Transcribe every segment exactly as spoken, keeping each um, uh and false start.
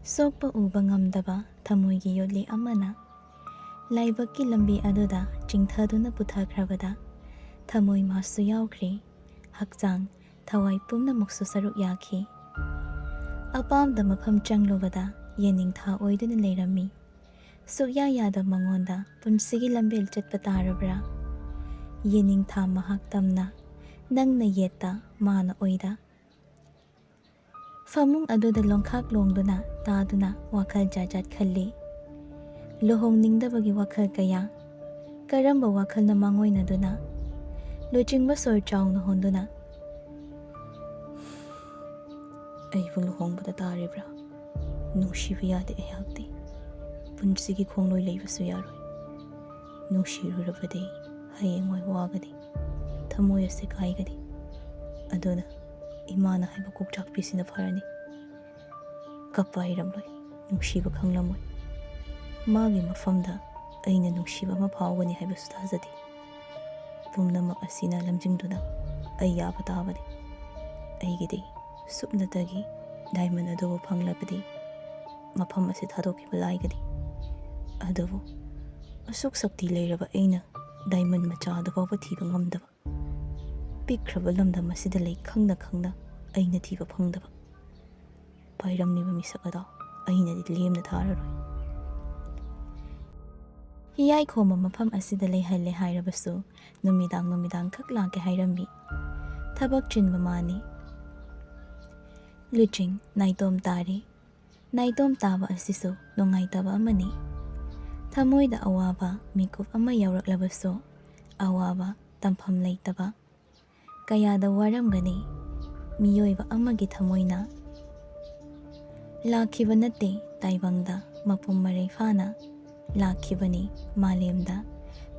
ꯁꯣꯛꯄ ꯎꯕ ꯉꯝꯗꯕ ꯊꯃꯣꯏꯒꯤ ꯌꯣꯠꯂꯤ ꯑꯃꯅ ꯂꯥꯏꯕꯛꯀꯤ ꯂꯝꯕꯤ ꯑꯗꯨꯗ ꯆꯤꯡꯊꯗꯨꯅ ꯄꯨꯊꯈ꯭ꯔꯕꯗ ꯊꯃꯣꯏ ꯃꯥꯁꯨ ꯌꯥꯎꯈ꯭ꯔꯦ, ꯍꯛꯆꯥꯡ, ꯊꯋꯥꯏ ꯄꯨꯝꯅꯃꯛꯁꯨ ꯁꯔꯨꯛ ꯌꯥꯈꯤ꯫ ꯑꯄꯥꯝꯕ ꯃꯐꯝ ꯆꯪꯂꯨꯕꯗ ꯌꯦꯅꯤꯡꯊꯥ ꯑꯣꯏꯗꯨꯅ ꯂꯩꯔꯝꯃꯤ꯫ ꯁꯨꯛꯌꯥ ꯌꯥꯗꯕ ꯃꯉꯣꯟꯗ ꯄꯨꯟꯁꯤꯒꯤ ꯂꯝꯕꯦꯜ ꯆꯠꯄ ꯇꯥꯔꯕ꯭ꯔꯥ? ꯌꯦꯅꯤꯡꯊꯥ ꯃꯍꯥꯛ ꯇꯝꯅ, ꯅꯪꯅ ꯌꯦꯠꯇ, ꯃꯥꯅ ꯑꯣꯏꯗ꯫ ꯐꯃꯨꯡ ꯑꯗꯨꯗ ꯂꯣꯡꯈꯥꯛ ꯂꯣꯡꯗꯨꯅ ꯇꯥꯗꯨꯅ ꯋꯥꯈꯜ ꯖꯥꯠ ꯖꯥꯠ ꯈꯜꯂꯤ꯫ ꯂꯨꯍꯣꯡꯅꯤꯡꯗꯕꯒꯤ ꯋꯥꯈꯜ ꯀꯌꯥ꯫ ꯀꯔꯝꯕ ꯋꯥꯈꯜꯅ ꯃꯥꯡꯑꯣꯏꯅꯗꯨꯅ? ꯂꯨꯆꯤꯡꯕ ꯁꯣꯔ ꯆꯥꯎꯅ ꯍꯣꯟꯗꯨꯅ, "ꯑꯩꯕꯨ ꯂꯨꯍꯣꯡꯕꯗ ꯇꯥꯔꯤꯕ꯭ꯔꯥ? ꯅꯨꯡꯁꯤꯕ ꯌꯥꯗꯦ ꯑꯩꯍꯥꯛꯇꯤ꯫ ꯄꯨꯟꯁꯤꯒꯤ ꯈꯣꯡꯂꯣꯏ ꯂꯩꯕꯁꯨ ꯌꯥꯔꯣꯏ꯫ ꯅꯨꯡꯁꯤꯔꯨꯔꯕꯗꯤ ꯍꯌꯦꯡꯋꯥꯏ ꯋꯥꯒꯅꯤ, ꯊꯃꯣꯏ ꯑꯁꯤ ꯀꯥꯏꯒꯅꯤ꯫ ꯑꯗꯨꯅ ꯏꯃꯥꯅ ꯍꯥꯏꯕ ꯀꯣꯛꯆꯥꯛꯄꯤꯁꯤꯅ ꯐꯔꯅꯤ꯫ ꯀꯞꯄ ꯍꯩꯔꯝꯂꯣꯏ, ꯅꯨꯡꯁꯤꯕ ꯈꯪꯂꯝꯃꯣꯏ꯫ ꯃꯥꯒꯤ ꯃꯐꯝꯗ ꯑꯩꯅ ꯅꯨꯡꯁꯤꯕ ꯑꯃ ꯐꯥꯎꯒꯅꯤ ꯍꯥꯏꯕꯁꯨ ꯊꯥꯖꯗꯦ꯫ ꯄꯨꯝꯅꯃꯛ ꯑꯁꯤꯅ ꯂꯝꯖꯤꯡꯗꯨꯅ ꯑꯩ ꯌꯥꯕ ꯇꯥꯕꯅꯤ꯫ ꯑꯩꯒꯤꯗꯤ ꯁꯨꯞꯅꯇꯒꯤ ꯗꯥꯏꯃꯟ ꯑꯗꯨꯕꯨ ꯐꯪꯂꯕꯗꯤ ꯃꯐꯝ ꯑꯁꯤ ꯊꯥꯗꯣꯛꯈꯤꯕ ꯂꯥꯏꯒꯅꯤ꯫ ꯑꯗꯨꯕꯨ ꯑꯁꯨꯛ ꯁꯛꯇꯤ ꯂꯩꯔꯕ ꯑꯩꯅ ꯗꯥꯏꯃꯟ ꯃꯆꯥ ꯑꯗꯨ ꯐꯥꯎꯕ ꯊꯤꯕ ꯉꯝꯗꯕ, ꯄꯤꯛꯈ꯭ꯔꯕ ꯂꯝꯗꯝ ꯑꯁꯤꯗ ꯂꯩ ꯈꯪꯅ ꯈꯪꯅ ꯑꯩꯅ ꯊꯤꯕ ꯐꯪꯗꯕ ꯄꯥꯏꯔꯝꯂꯤꯕ ꯃꯤꯁꯛ ꯑꯗꯣ ꯑꯩꯅꯗꯤ ꯂꯦꯝꯅ ꯊꯥꯔꯔꯣꯏ꯫ ꯍꯤꯌꯥꯏ ꯈꯣꯝꯕ ꯃꯐꯝ ꯑꯁꯤꯗ ꯂꯩꯍꯜꯂꯦ ꯍꯥꯏꯔꯕꯁꯨ ꯅꯨꯃꯤꯗꯥꯡ ꯅꯨꯃꯤꯗꯥꯡ ꯈꯛ ꯂꯥꯛꯀꯦ ꯍꯥꯏꯔꯝꯃꯤ꯫ ꯊꯕꯛ ꯆꯤꯟꯕ ꯃꯥꯅꯤ꯫ ꯂꯨꯆꯤꯡ ꯅꯥꯏꯇꯣꯝ ꯇꯥꯔꯤ꯫ ꯅꯥꯏꯇꯣꯝ ꯇꯥꯕ ꯑꯁꯤꯁꯨ ꯅꯨꯡꯉꯥꯏꯇꯕ ꯑꯃꯅꯤ꯫ ꯊꯃꯣꯏꯗ ꯑꯋꯥꯕ ꯃꯤꯀꯨꯞ ꯑꯃ ꯌꯥꯎꯔꯛꯂꯕꯁꯨ ꯑꯋꯥꯕ ꯇꯝꯐꯝ ꯂꯩꯇꯕ꯫ ꯀꯌꯥꯗ ꯋꯥꯔꯝꯒꯅꯤ ꯃꯤꯑꯣꯏꯕ ꯑꯃꯒꯤ ꯊꯃꯣꯏꯅ꯫ ꯂꯥꯛꯈꯤꯕ ꯅꯠꯇꯦ ꯇꯥꯏꯕꯪꯗ ꯃꯄꯨꯡ ꯃꯔꯩ ꯐꯥꯅ, ꯂꯥꯛꯈꯤꯕꯅꯤ ꯃꯥꯂꯦꯝꯗ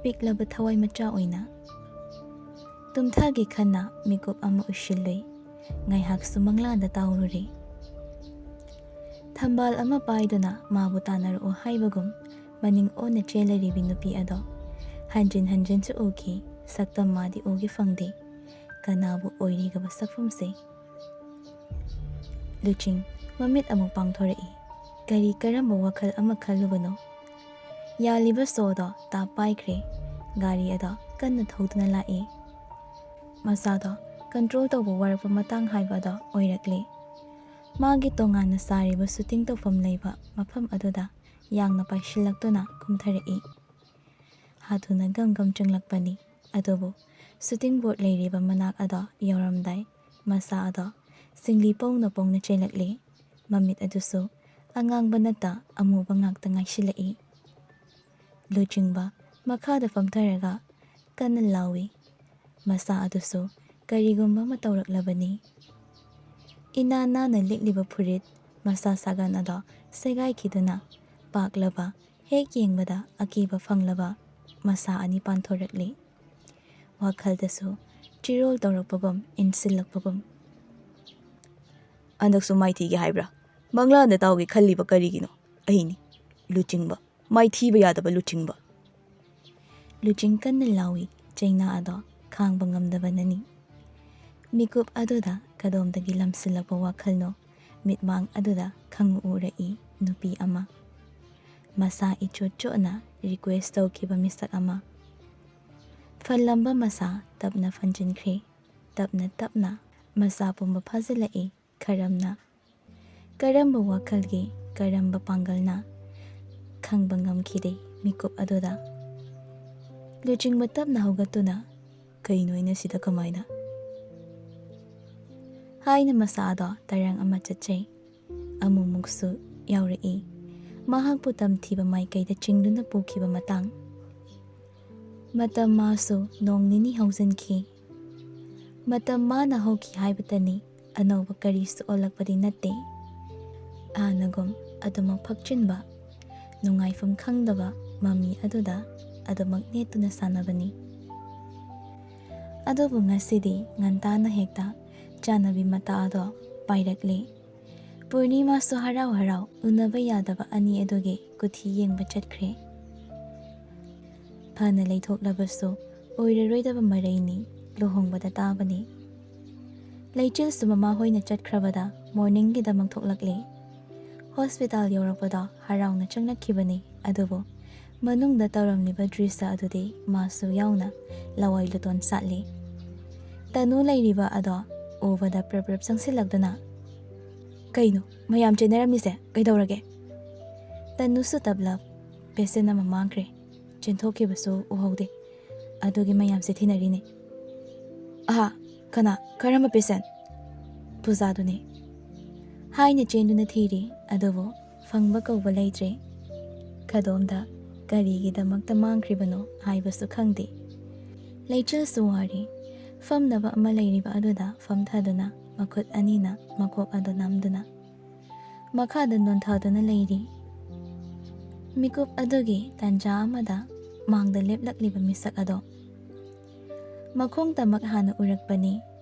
ꯄꯤꯛꯂꯕ ꯊꯋꯥꯏ ꯃꯆꯥ ꯑꯣꯏꯅ꯫ ꯇꯨꯝꯊꯒꯦ ꯈꯟꯅ ꯃꯤꯀꯨꯞ ꯑꯃ ꯎꯏꯁꯤꯜꯂꯨꯏ, ꯉꯥꯏꯍꯥꯛꯁꯨ ꯃꯪꯂꯥꯟꯗ ꯇꯥꯎꯔꯨꯔꯦ꯫ ꯊꯝꯕꯥꯜ ꯑꯃ ꯄꯥꯏꯗꯨꯅ ꯃꯥꯕꯨ ꯇꯥꯟꯅꯔꯛꯑꯣ ꯍꯥꯏꯕꯒꯨꯝ ꯃꯅꯤꯡ ꯑꯣꯟꯅ ꯆꯦꯜꯂꯔꯤꯕꯤ ꯅꯨꯄꯤ ꯑꯗꯣ ꯍꯟꯖꯤꯟ ꯍꯟꯖꯤꯟꯁꯨ ꯎꯈꯤ, ꯁꯛꯇꯝ ꯃꯥꯗꯤ ꯎꯒꯦ ꯐꯪꯗꯦ꯫ ꯀꯅꯥꯕꯨ ꯑꯣꯏꯔꯤꯒꯕ ꯁꯛꯐꯝꯁꯦ? ꯂꯨꯆꯤꯡ ꯃꯃꯤꯠ ꯑꯃꯨꯛ ꯄꯥꯡꯊꯣꯔꯛꯏ꯫ ꯀꯔꯤ ꯀꯔꯝꯕ ꯋꯥꯈꯜ ꯑꯃ ꯈꯜꯂꯨꯕꯅꯣ? ꯌꯥꯜꯂꯤꯕ ꯁꯣꯗꯣ ꯇꯥꯞ ꯄꯥꯏꯈ꯭ꯔꯦ꯫ ꯒꯥꯔꯤ ꯑꯗꯣ ꯀꯟꯅ ꯊꯧꯗꯨꯅ ꯂꯥꯛꯏ꯫ ꯃꯁꯥꯗꯣ ꯀꯟꯇ꯭ꯔꯣꯜ ꯇꯧꯕ ꯋꯥꯔꯛꯄ ꯃꯇꯥꯡ ꯍꯥꯏꯕ ꯑꯗꯣ ꯑꯣꯏꯔꯛꯂꯦ꯫ ꯃꯥꯒꯤ ꯇꯣꯉꯥꯟꯅ ꯁꯥꯔꯤꯕ ꯁꯨꯇꯤꯡ ꯇꯧꯐꯝ ꯂꯩꯕ ꯃꯐꯝ ꯑꯗꯨꯗ ꯌꯥꯡꯅ ꯄꯥꯏꯁꯤꯜꯂꯛꯇꯨꯅ ꯀꯨꯝꯊꯔꯛꯏ꯫ ꯍꯥꯊꯨꯅ ꯒꯝ ꯒꯝ ꯆꯪꯂꯛꯄꯅꯤ꯫ ꯑꯗꯨꯕꯨ ꯁꯨꯇꯤꯡ ꯕꯣꯔꯗ ꯂꯩꯔꯤꯕ ꯃꯅꯥꯛ ꯑꯗꯣ ꯌꯧꯔꯝꯗꯥꯏ, ꯃꯁꯥ ꯑꯗꯣ ꯁꯤꯡꯂꯤ ꯄꯧꯅ ꯄꯧꯅ ꯆꯦꯜꯂꯛꯂꯤ꯫ ꯃꯃꯤꯠ ꯑꯗꯨꯁꯨ ꯑꯉꯥꯡꯕ ꯅꯠꯇ ꯑꯃꯨꯕ ꯉꯥꯛꯇ ꯉꯥꯏꯁꯤꯜꯂꯛꯏ꯫ ꯂꯨꯆꯤꯡꯕ ꯃꯈꯥꯗ ꯐꯝꯊꯔꯒ ꯀꯟꯅ ꯂꯥꯎꯏ꯫ ꯃꯁꯥ ꯑꯗꯨꯁꯨ ꯀꯔꯤꯒꯨꯝꯕ ꯑꯃ ꯇꯧꯔꯛꯂꯕꯅꯤ꯫ ꯏꯅꯥ ꯅꯥꯟꯅ ꯂꯤꯠꯂꯤꯕ ꯐꯨꯔꯤꯠ ꯃꯁꯥ ꯁꯥꯒꯟ ꯑꯗꯣ ꯁꯦꯒꯥꯏꯈꯤꯗꯨꯅ ꯄꯥꯛꯂꯕ, ꯍꯦꯛ ꯌꯦꯡꯕꯗ ꯑꯀꯤꯕ ꯐꯪꯂꯕ ꯃꯁꯥ ꯑꯅꯤ ꯄꯥꯟꯊꯣꯔꯛꯂꯤ꯫ ꯋꯥꯈꯜꯗꯁꯨ ꯆꯤꯔꯣꯜ ꯇꯧꯔꯛꯄꯒꯨꯝ, ꯏꯟꯁꯤꯜꯂꯛꯄꯒꯨꯝ꯫ "ꯍꯟꯗꯛꯁꯨ ꯃꯥꯏꯊꯤꯒꯦ ꯍꯥꯏꯕ꯭ꯔꯥ? ꯃꯪꯂꯥꯟꯗ ꯇꯥꯎꯒꯦ ꯈꯜꯂꯤꯕ ꯀꯔꯤꯒꯤꯅꯣ? ꯑꯩꯅꯤ, ꯂꯨꯆꯤꯡꯕ, ꯃꯥꯏꯊꯤꯕ ꯌꯥꯗꯕ ꯂꯨꯆꯤꯡꯕ!" ꯂꯨꯆꯤꯡ ꯀꯟꯅ ꯂꯥꯎꯏ, ꯆꯩꯅꯥ ꯑꯗꯣ ꯈꯥꯡꯕ ꯉꯝꯗꯕꯅꯅꯤ꯫ ꯃꯤꯀꯨꯞ ꯑꯗꯨꯗ ꯀꯗꯣꯝꯗꯒꯤ ꯂꯝꯁꯤꯜꯂꯛꯄ ꯋꯥꯈꯜꯅꯣ, ꯃꯤꯠꯃꯥꯡ ꯑꯗꯨꯗ ꯈꯪꯎ ꯎꯔꯛꯏ ꯅꯨꯄꯤ ꯑꯃ꯫ ꯃꯁꯥ ꯏꯆꯣꯠ ꯆꯣꯠꯅ ꯔꯤꯀ꯭ꯋꯦꯁ ꯇꯧꯈꯤꯕ ꯃꯤꯁꯛ ꯑꯃ꯫ ꯐꯜꯂꯝꯕ ꯃꯁꯥ ꯇꯞꯅ ꯐꯟꯖꯤꯟꯈ꯭ꯔꯦ꯫ ꯇꯞꯅ ꯇꯞꯅ ꯃꯁꯥ ꯄꯨꯝꯕ ꯐꯥꯖꯤꯜꯂꯛꯏ ꯈꯔꯝꯅ꯫ ꯀꯔꯝꯕ ꯋꯥꯈꯜꯒꯤ, ꯀꯔꯝꯕ ꯄꯥꯡꯒꯜꯅ? ꯈꯪꯕ ꯉꯝꯈꯤꯗꯦ ꯃꯤꯀꯨꯞ ꯑꯗꯨꯗ꯫ ꯂꯨꯆꯤꯡꯕ ꯇꯞꯅ ꯍꯧꯒꯠꯇꯨꯅ, "ꯀꯩꯅꯣ ꯑꯩꯅ ꯁꯤꯗ ꯀꯃꯥꯏꯅ?" ꯍꯥꯏꯅ ꯃꯁꯥꯗꯣ ꯇꯔꯪ ꯑꯃ ꯆꯠꯆꯩ꯫ ꯑꯃꯨꯛꯃꯨꯛꯁꯨ ꯌꯥꯎꯔꯛꯏ ꯃꯍꯥꯛꯄꯨ ꯇꯝꯊꯤꯕ ꯃꯥꯏꯀꯩꯗ ꯆꯤꯡꯗꯨꯅ ꯄꯨꯈꯤꯕ ꯃꯇꯥꯡ꯫ ꯃꯇꯝ ꯃꯥꯁꯨ ꯅꯣꯡ ꯅꯤꯅꯤ ꯍꯧꯖꯤꯟꯈꯤ꯫ ꯃꯇꯝ ꯃꯥꯅ ꯍꯧꯈꯤ ꯍꯥꯏꯕꯇꯅꯤ, ꯑꯅꯧꯕ ꯀꯔꯤꯁꯨ ꯑꯣꯜꯂꯛꯄꯗꯤ ꯅꯠꯇꯦ꯫ ꯍꯥꯟꯅꯒꯨꯝ ꯑꯗꯨꯃꯛ ꯐꯛꯆꯤꯟꯕ, ꯅꯨꯡꯉꯥꯏꯐꯝ ꯈꯪꯗꯕ ꯃꯃꯤ ꯑꯗꯨꯗ ꯑꯗꯨꯃꯛ ꯅꯦꯠꯇꯨꯅ ꯁꯥꯟꯅꯕꯅꯤ꯫ ꯑꯗꯨꯕꯨ ꯉꯁꯤꯗꯤ ꯉꯟꯇꯥꯅ ꯍꯦꯛꯇ ꯆꯥꯟꯅꯕꯤ ꯃꯇꯥ ꯑꯗꯣ ꯄꯥꯏꯔꯛꯂꯦ꯫ ꯄꯨꯔꯅꯤꯃꯥꯁꯨ ꯍꯔꯥꯎ ꯍꯔꯥꯎ ꯎꯅꯕ ꯌꯥꯗꯕ ꯑꯅꯤ ꯑꯗꯨꯒꯤ ꯀꯨꯊꯤ ꯌꯦꯡꯕ ꯆꯠꯈ꯭ꯔꯦ꯫ ꯐꯅ ꯂꯩꯊꯣꯛꯂꯕꯁꯨ ꯑꯣꯏꯔꯔꯣꯏꯗꯕ ꯃꯔꯩꯅꯤ, ꯂꯨꯍꯣꯡꯕꯗ ꯇꯥꯕꯅꯤ꯫ ꯂꯩꯆꯤꯜꯁꯨ ꯃꯃꯥꯍꯣꯏꯅ ꯆꯠꯈ꯭ꯔꯕꯗ ꯃꯣꯔꯅꯤꯡꯒꯤꯗꯃꯛ ꯊꯣꯛꯂꯛꯂꯦ꯫ ꯍꯣꯁꯄꯤꯇꯥꯜ ꯌꯧꯔꯛꯄꯗ ꯍꯔꯥꯎꯅ ꯆꯪꯂꯛꯈꯤꯕꯅꯤ, ꯑꯗꯨꯕꯨ ꯃꯅꯨꯡꯗ ꯇꯧꯔꯝꯂꯤꯕ ꯗ꯭ꯔꯤꯁ꯭ꯌ ꯑꯗꯨꯗꯤ ꯃꯥꯁꯨ ꯌꯥꯎꯅ ꯂꯋꯥꯏ ꯂꯨꯇꯣꯟ ꯁꯥꯠꯂꯤ꯫ ꯇꯅꯨ ꯂꯩꯔꯤꯕ ꯑꯗꯣ ꯎꯕꯗ ꯄ꯭ꯔꯞ ꯄ꯭ꯔꯞ ꯆꯪꯁꯤꯜꯂꯛꯇꯨꯅ, "ꯀꯩꯅꯣ ꯃꯌꯥꯝ ꯆꯦꯟꯅꯔꯝꯃꯤꯁꯦ? ꯀꯩꯗꯧꯔꯒꯦ?" ꯇꯅꯨꯁꯨ ꯇꯞꯂꯞ, "ꯄꯦꯁꯦꯟ ꯑꯃ ꯃꯥꯡꯈ꯭ꯔꯦ, ꯆꯦꯟꯊꯣꯛꯈꯤꯕꯁꯨ ꯎꯍꯧꯗꯦ, ꯑꯗꯨꯒꯤ ꯃꯌꯥꯝꯁꯦ ꯊꯤꯅꯔꯤꯅꯦ꯫" "ꯑꯍꯥ, ꯀꯅꯥ? ꯀꯔꯝꯕ ꯄꯦꯁꯦꯟ?" "ꯄꯨꯖꯥꯗꯨꯅꯦ꯫" ꯍꯥꯏꯅ ꯆꯦꯟꯗꯨꯅ ꯊꯤꯔꯤ, ꯑꯗꯨꯕꯨ ꯐꯪꯕ ꯀꯧꯕ ꯂꯩꯇ꯭ꯔꯦ꯫ ꯈꯗꯣꯝꯗ ꯀꯔꯤꯒꯤꯗꯃꯛꯇ ꯃꯥꯡꯈ꯭ꯔꯤꯕꯅꯣ ꯍꯥꯏꯕꯁꯨ ꯈꯪꯗꯦ꯫ ꯂꯩꯆꯤꯜꯁꯨ ꯋꯥꯔꯤ꯫ ꯐꯝꯅꯕ ꯑꯃ ꯂꯩꯔꯤꯕ ꯑꯗꯨꯗ ꯐꯝꯊꯗꯨꯅ ꯃꯈꯨꯠ ꯑꯅꯤꯅ ꯃꯀꯣꯛ ꯑꯗꯨ ꯅꯝꯗꯨꯅ ꯃꯈꯥꯗ ꯅꯣꯟꯊꯗꯨꯅ ꯂꯩꯔꯤ꯫ ꯃꯤꯀꯨꯞ ꯑꯗꯨꯒꯤ ꯇꯥꯟꯖꯥ ꯑꯃꯗ ꯃꯥꯡꯗ ꯂꯦꯞꯂꯛꯂꯤꯕ ꯃꯤꯁꯛ ꯑꯗꯣ ꯃꯈꯣꯡ ꯇꯃꯛ ꯍꯥꯟꯅ ꯎꯔꯛꯄꯅꯤ꯫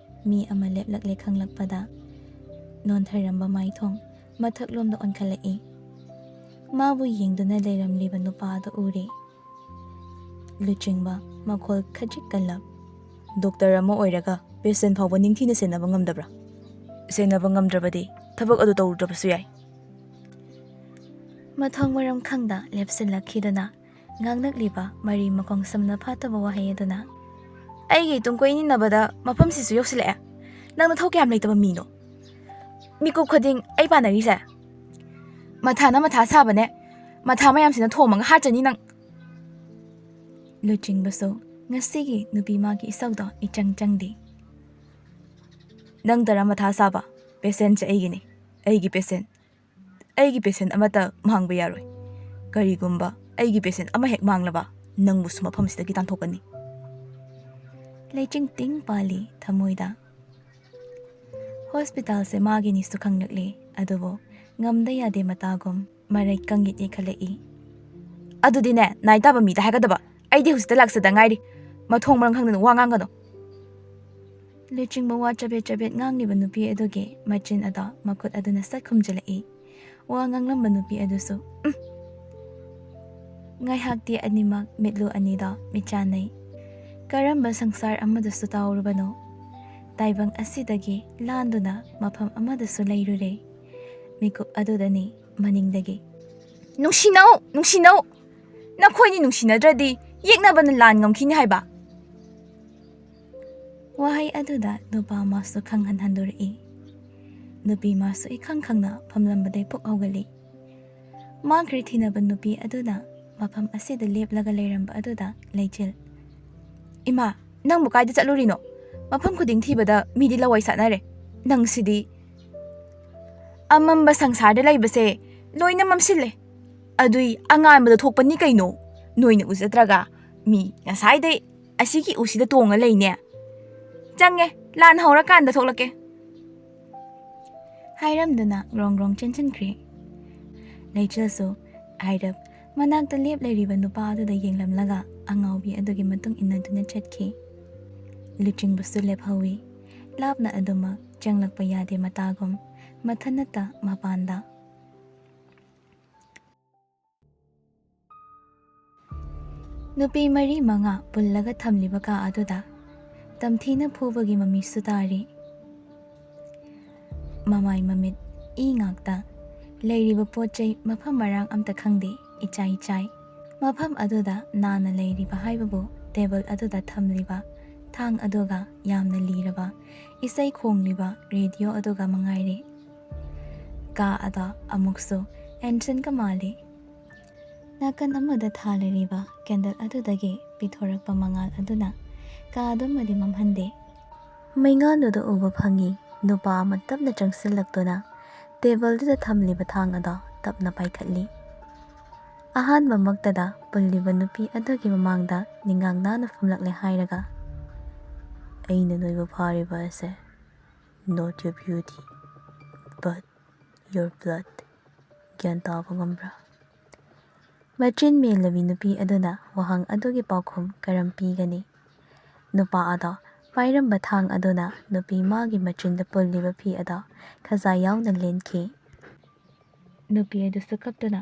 ꯃꯤ ꯑꯃ ꯂꯦꯞꯂꯛꯂꯦ ꯈꯪꯂꯛꯄꯗ ꯅꯣꯟꯊꯔꯝꯕ ꯃꯥꯏꯊꯣꯡ ꯃꯊꯛꯂꯣꯝꯗ ꯑꯣꯟꯈꯠꯂꯛꯏ꯫ ꯃꯥꯕꯨ ꯌꯦꯡꯗꯨꯅ ꯂꯩꯔꯝꯂꯤꯕ ꯅꯨꯄꯥ ꯑꯗꯨ ꯎꯔꯦ꯫ ꯂꯨꯆꯤꯡꯕ ꯃꯈꯣꯜ ꯈꯖꯤꯛ ꯀꯜꯂꯞ, "ꯗꯣꯛꯇꯔ ꯑꯃ ꯑꯣꯏꯔꯒ ꯄꯦꯁꯦꯟ ꯐꯥꯎꯕ ꯅꯤꯡꯊꯤꯅ ꯁꯦꯟꯅꯕ ꯉꯝꯗꯕ꯭ꯔꯥ? ꯁꯦꯟꯅꯕ ꯉꯝꯗ꯭ꯔꯕꯗꯤ ꯊꯕꯛ ꯑꯗꯨ ꯇꯧꯔꯨꯗ꯭ꯔꯕꯁꯨ ꯌꯥꯏ꯫" ꯃꯊꯣꯡ ꯃꯔꯝ ꯈꯪꯗ ꯂꯦꯞꯁꯤꯜꯂꯛꯈꯤꯗꯨꯅ ꯉꯥꯡꯂꯛꯂꯤꯕ ꯃꯔꯤ ꯃꯈꯣꯡ ꯁꯝꯅ ꯐꯥꯠꯇꯕ ꯋꯥꯍꯩ ꯑꯗꯨꯅ, "ꯑꯩꯒꯤ ꯇꯨꯡ ꯀꯣꯏꯅꯅꯕꯗ ꯃꯐꯝꯁꯤꯁꯨ ꯌꯧꯁꯤꯜꯂꯛꯑꯦ꯫ ꯅꯪ ꯅꯊꯧ ꯀꯌꯥꯝ ꯂꯩꯇꯕ ꯃꯤꯅꯣ? ꯃꯤꯀꯨꯞ ꯈꯨꯗꯤꯡ ꯑꯩ ꯄꯥꯟꯅꯔꯤꯁꯦ꯫ ꯃꯊꯥꯅ ꯃꯊꯥ ꯁꯥꯕꯅꯦ꯫ ꯃꯊꯥ ꯃꯌꯥꯝꯁꯤꯅ ꯊꯣꯝꯃꯒ ꯍꯥꯠꯆꯅꯤ ꯅꯪ꯫" ꯂꯨꯆꯤꯡꯕꯁꯨ ꯉꯁꯤꯒꯤ ꯅꯨꯄꯤ ꯃꯥꯒꯤ ꯏꯁꯧꯗꯣ ꯏꯆꯪ ꯆꯪꯗꯦ꯫ "ꯅꯪ ꯇꯔꯥ ꯃꯊꯥ ꯁꯥꯕ? ꯄꯦꯁꯦꯟꯁꯦ ꯑꯩꯒꯤꯅꯤ, ꯑꯩꯒꯤ ꯄꯦꯁꯦꯟ꯫ ꯑꯩꯒꯤ ꯄꯦꯁꯦꯟ ꯑꯃꯠꯇ ꯃꯥꯡꯕ ꯌꯥꯔꯣꯏ꯫ ꯀꯔꯤꯒꯨꯝꯕ ꯑꯩꯒꯤ ꯄꯦꯁꯦꯟ ꯑꯃ ꯍꯦꯛ ꯃꯥꯡꯂꯕ, ꯅꯪꯕꯨꯁꯨ ꯃꯐꯝꯁꯤꯗꯒꯤ ꯇꯥꯟꯊꯣꯛꯀꯅꯤ꯫" ꯂꯩꯆꯤꯡ ꯇꯤꯡ ꯄꯥꯜꯂꯤ ꯊꯃꯣꯏꯗ꯫ ꯍꯣꯁꯄꯤꯇꯥꯜꯁꯦ ꯃꯥꯒꯤꯅꯤꯁꯨ ꯈꯪꯂꯛꯂꯦ, ꯑꯗꯨꯕꯨ ꯉꯝꯗ ꯌꯥꯗꯦ ꯃꯇꯥꯒꯨꯝ ꯃꯔꯩ ꯀꯪꯌꯦꯠ ꯌꯦꯠꯈꯠꯂꯛꯏ꯫ "ꯑꯗꯨꯗꯤꯅꯦ, ꯅꯥꯏ ꯇꯥꯕ ꯃꯤꯗ ꯍꯥꯏꯒꯗꯕ꯫ ꯑꯩꯗꯤ ꯍꯧꯖꯤꯛꯇ ꯂꯥꯛꯆꯗ ꯉꯥꯏꯔꯤ꯫ ꯃꯊꯣꯡ ꯃꯔꯝ ꯈꯪꯗꯅ ꯋꯥ ꯉꯥꯡꯒꯅꯨ꯫" ꯂꯨꯆꯤꯡꯕ ꯋꯥ ꯆꯕꯦꯠ ꯆꯕꯦꯠ ꯉꯥꯡꯂꯤꯕ ꯅꯨꯄꯤ ꯑꯗꯨꯒꯤ ꯃꯆꯤꯟ ꯑꯗꯣ ꯃꯈꯨꯠ ꯑꯗꯨꯅ ꯁꯠ ꯈꯨꯝꯖꯤꯜꯂꯛꯏ꯫ ꯋꯥ ꯉꯥꯡꯂꯝꯕ ꯅꯨꯄꯤ ꯑꯗꯨꯁꯨ, "ꯎꯝ꯫" ꯉꯥꯏꯍꯥꯛꯇꯤ ꯑꯅꯤꯃꯛ ꯃꯤꯠꯂꯨ ꯑꯅꯤꯗꯣ ꯃꯤꯠꯆꯥꯟꯅꯩ꯫ ꯀꯔꯝꯕ ꯁꯪꯁꯥꯔ ꯑꯃꯗꯁꯨ ꯇꯥꯎꯔꯨꯕꯅꯣ? ꯇꯥꯏꯕꯪ ꯑꯁꯤꯗꯒꯤ ꯂꯥꯟꯗꯨꯅ ꯃꯐꯝ ꯑꯃꯗꯁꯨ ꯂꯩꯔꯨꯔꯦ꯫ ꯃꯤꯀꯨꯞ ꯑꯗꯨꯗꯅꯤ ꯃꯅꯤꯡꯗꯒꯤ, "ꯅꯨꯡꯁꯤꯅꯧ, ꯅꯨꯡꯁꯤꯅꯧ! ꯅꯈꯣꯏꯅꯤ ꯅꯨꯡꯁꯤꯅꯗ꯭ꯔꯗꯤ ꯌꯦꯛꯅꯕꯅ ꯂꯥꯟ ꯉꯝꯈꯤꯅꯤ ꯍꯥꯏꯕ!" ꯋꯥꯍꯩ ꯑꯗꯨꯗ ꯅꯨꯄꯥ ꯃꯥꯁꯨ ꯈꯪꯍꯟ ꯍꯟꯗꯣꯔꯛꯏ꯫ ꯅꯨꯄꯤ ꯃꯥꯁꯨ ꯏꯈꯪ ꯈꯪꯅ ꯐꯝꯂꯝꯕꯗꯩ ꯄꯨꯛ ꯍꯧꯒꯠꯂꯤ꯫ ꯃꯥꯡꯈ꯭ꯔꯦ ꯊꯤꯅꯕ ꯅꯨꯄꯤ ꯑꯗꯨꯅ ꯃꯐꯝ ꯑꯁꯤꯗ ꯂꯦꯞꯂꯒ ꯂꯩꯔꯝꯕ ꯑꯗꯨꯗ ꯂꯩꯆꯤꯜ, "ꯏꯃꯥ, ꯅꯪꯕꯨ ꯀꯥꯏꯗ ꯆꯠꯂꯨꯔꯤꯅꯣ? ꯃꯐꯝ ꯈꯨꯗꯤꯡ ꯊꯤꯕꯗ ꯃꯤꯗꯤ ꯂꯋꯥꯏ ꯁꯥꯠꯅꯔꯦ꯫ ꯅꯪꯁꯤꯗꯤ!" "ꯑꯃꯝꯕ ꯁꯪꯁꯥꯔꯗ ꯂꯩꯕꯁꯦ ꯂꯣꯏꯅ ꯃꯝꯁꯤꯜꯂꯦ꯫ ꯑꯗꯨꯏ ꯑꯉꯥꯟꯕꯗ ꯊꯣꯛꯄꯅꯤ ꯀꯩꯅꯣ꯫ ꯅꯣꯏꯅ ꯎꯖꯗ꯭ꯔꯒ ꯃꯤ ꯉꯁꯥꯏꯗꯩ ꯑꯁꯤꯒꯤ ꯎꯁꯤꯗ ꯇꯣꯡꯉ ꯂꯩꯅꯦ꯫ ꯆꯪꯉꯦ, ꯂꯥꯟ ꯍꯧꯔꯀꯥꯟꯗ ꯊꯣꯛꯂꯛꯀꯦ," ꯍꯥꯏꯔꯝꯗꯨꯅ ꯒ꯭ꯔꯣꯡ ꯒ꯭ꯔꯣꯡ ꯆꯦꯟꯁꯤꯟꯈ꯭ꯔꯦ꯫ ꯂꯩꯆꯤꯜꯁꯨ ꯑꯥꯏꯔꯞ ꯃꯅꯥꯛꯇ ꯂꯦꯞ ꯂꯩꯔꯤꯕ ꯅꯨꯄꯥ ꯑꯗꯨꯗ ꯌꯦꯡꯂꯝꯂꯒ ꯑꯉꯥꯎꯕꯤ ꯑꯗꯨꯒꯤ ꯃꯇꯨꯡ ꯏꯟꯅꯗꯨꯅ ꯆꯠꯈꯤ꯫ ꯂꯨꯆꯤꯡꯕꯁꯨ ꯂꯦꯞꯍꯧꯏ꯫ ꯂꯥꯞꯅ ꯑꯗꯨꯃꯛ ꯆꯪꯂꯛꯄ ꯌꯥꯗꯦ ꯃꯇꯥꯒꯨꯝ, ꯃꯊꯟꯅꯇ ꯃꯄꯥꯟꯗ꯫ ꯅꯨꯄꯤ ꯃꯔꯤ ꯃꯉꯥ ꯄꯨꯜꯂꯒ ꯊꯝꯂꯤꯕ ꯀꯥ ꯑꯗꯨꯗ ꯇꯝꯊꯤꯅ ꯐꯨꯕꯒꯤ ꯃꯃꯤꯁꯨ ꯇꯥꯔꯤ꯫ ꯃꯃꯥꯏ ꯃꯃꯤꯠ ꯏ ꯉꯥꯛꯇ, ꯂꯩꯔꯤꯕ ꯄꯣꯠ ꯆꯩ ꯃꯐꯝ ꯃꯔꯥꯡ ꯑꯝꯇ ꯈꯪꯗꯦ, ꯏꯆꯥꯏ ꯆꯥꯏ꯫ ꯃꯐꯝ ꯑꯗꯨꯗ ꯅꯥꯟꯅ ꯂꯩꯔꯤꯕ ꯍꯥꯏꯕꯕꯨ ꯇꯦꯕꯜ ꯑꯗꯨꯗ ꯊꯝꯂꯤꯕ ꯊꯥꯡ ꯑꯗꯨꯒ ꯌꯥꯝꯅ ꯂꯤꯔꯕ ꯏꯁꯩ ꯈꯣꯡꯂꯤꯕ ꯔꯦꯗꯤꯑꯣ ꯑꯗꯨꯒ ꯃꯉꯥꯏꯔꯦ꯫ ꯀꯥ ꯑꯗꯣ ꯑꯃꯨꯛꯁꯨ ꯑꯦꯟꯁꯤꯟꯒ ꯃꯥꯜꯂꯤ꯫ ꯅꯥꯀꯟ ꯑꯃꯗ ꯊꯥꯂꯔꯤꯕ ꯀꯦꯟꯗꯜ ꯑꯗꯨꯗꯒꯤ ꯄꯤꯊꯣꯔꯛꯄ ꯃꯉꯥꯜ ꯑꯗꯨꯅ ꯀꯥ ꯑꯗꯨꯃꯗꯤ ꯃꯝꯍꯟꯗꯦ꯫ ꯃꯩꯉꯥꯜꯗꯨꯗ ꯎꯕ ꯐꯪꯉꯤ, ꯅꯨꯄꯥ ꯑꯃ ꯇꯞꯅ ꯆꯪꯁꯤꯜꯂꯛꯇꯨꯅ ꯇꯦꯕꯜꯗꯨꯗ ꯊꯝꯂꯤꯕ ꯊꯥꯡ ꯑꯗꯣ ꯇꯞꯅ ꯄꯥꯏꯈꯠꯂꯤ꯫ ꯑꯍꯥꯟꯕꯃꯛꯇꯗ ꯄꯨꯜꯂꯤꯕ ꯅꯨꯄꯤ ꯑꯗꯨꯒꯤ ꯃꯃꯥꯡꯗ ꯅꯤꯡꯉꯥꯡ ꯅꯥꯟꯅ ꯐꯝꯂꯛꯂꯦ ꯍꯥꯏꯔꯒ, "ꯑꯩꯅ ꯅꯣꯏꯕꯨ ꯐꯥꯔꯤꯕ ꯑꯁꯦ not your beauty, but your blood꯫ ꯒ꯭ꯌꯥꯟ ꯇꯥꯕ ꯉꯝꯕ꯭ꯔꯥ?" ꯃꯆꯤꯟ ꯃꯦꯜꯂꯕꯤ ꯅꯨꯄꯤ ꯑꯗꯨꯅ ꯋꯥꯍꯪ ꯑꯗꯨꯒꯤ ꯄꯥꯎꯈꯨꯝ ꯀꯔꯝ ꯄꯤꯒꯅꯤ? ꯅꯨꯄꯥ ꯑꯗꯣ ꯄꯥꯏꯔꯝꯕ ꯊꯥꯡ ꯑꯗꯨꯅ ꯅꯨꯄꯤ ꯃꯥꯒꯤ ꯃꯆꯤꯟꯗ ꯄꯨꯜꯂꯤꯕ ꯐꯤ ꯑꯗꯣ ꯈꯖꯥꯏ ꯌꯥꯎꯅ ꯂꯦꯟꯈꯤ꯫ ꯅꯨꯄꯤ ꯑꯗꯨꯁꯨ ꯀꯞꯇꯨꯅ,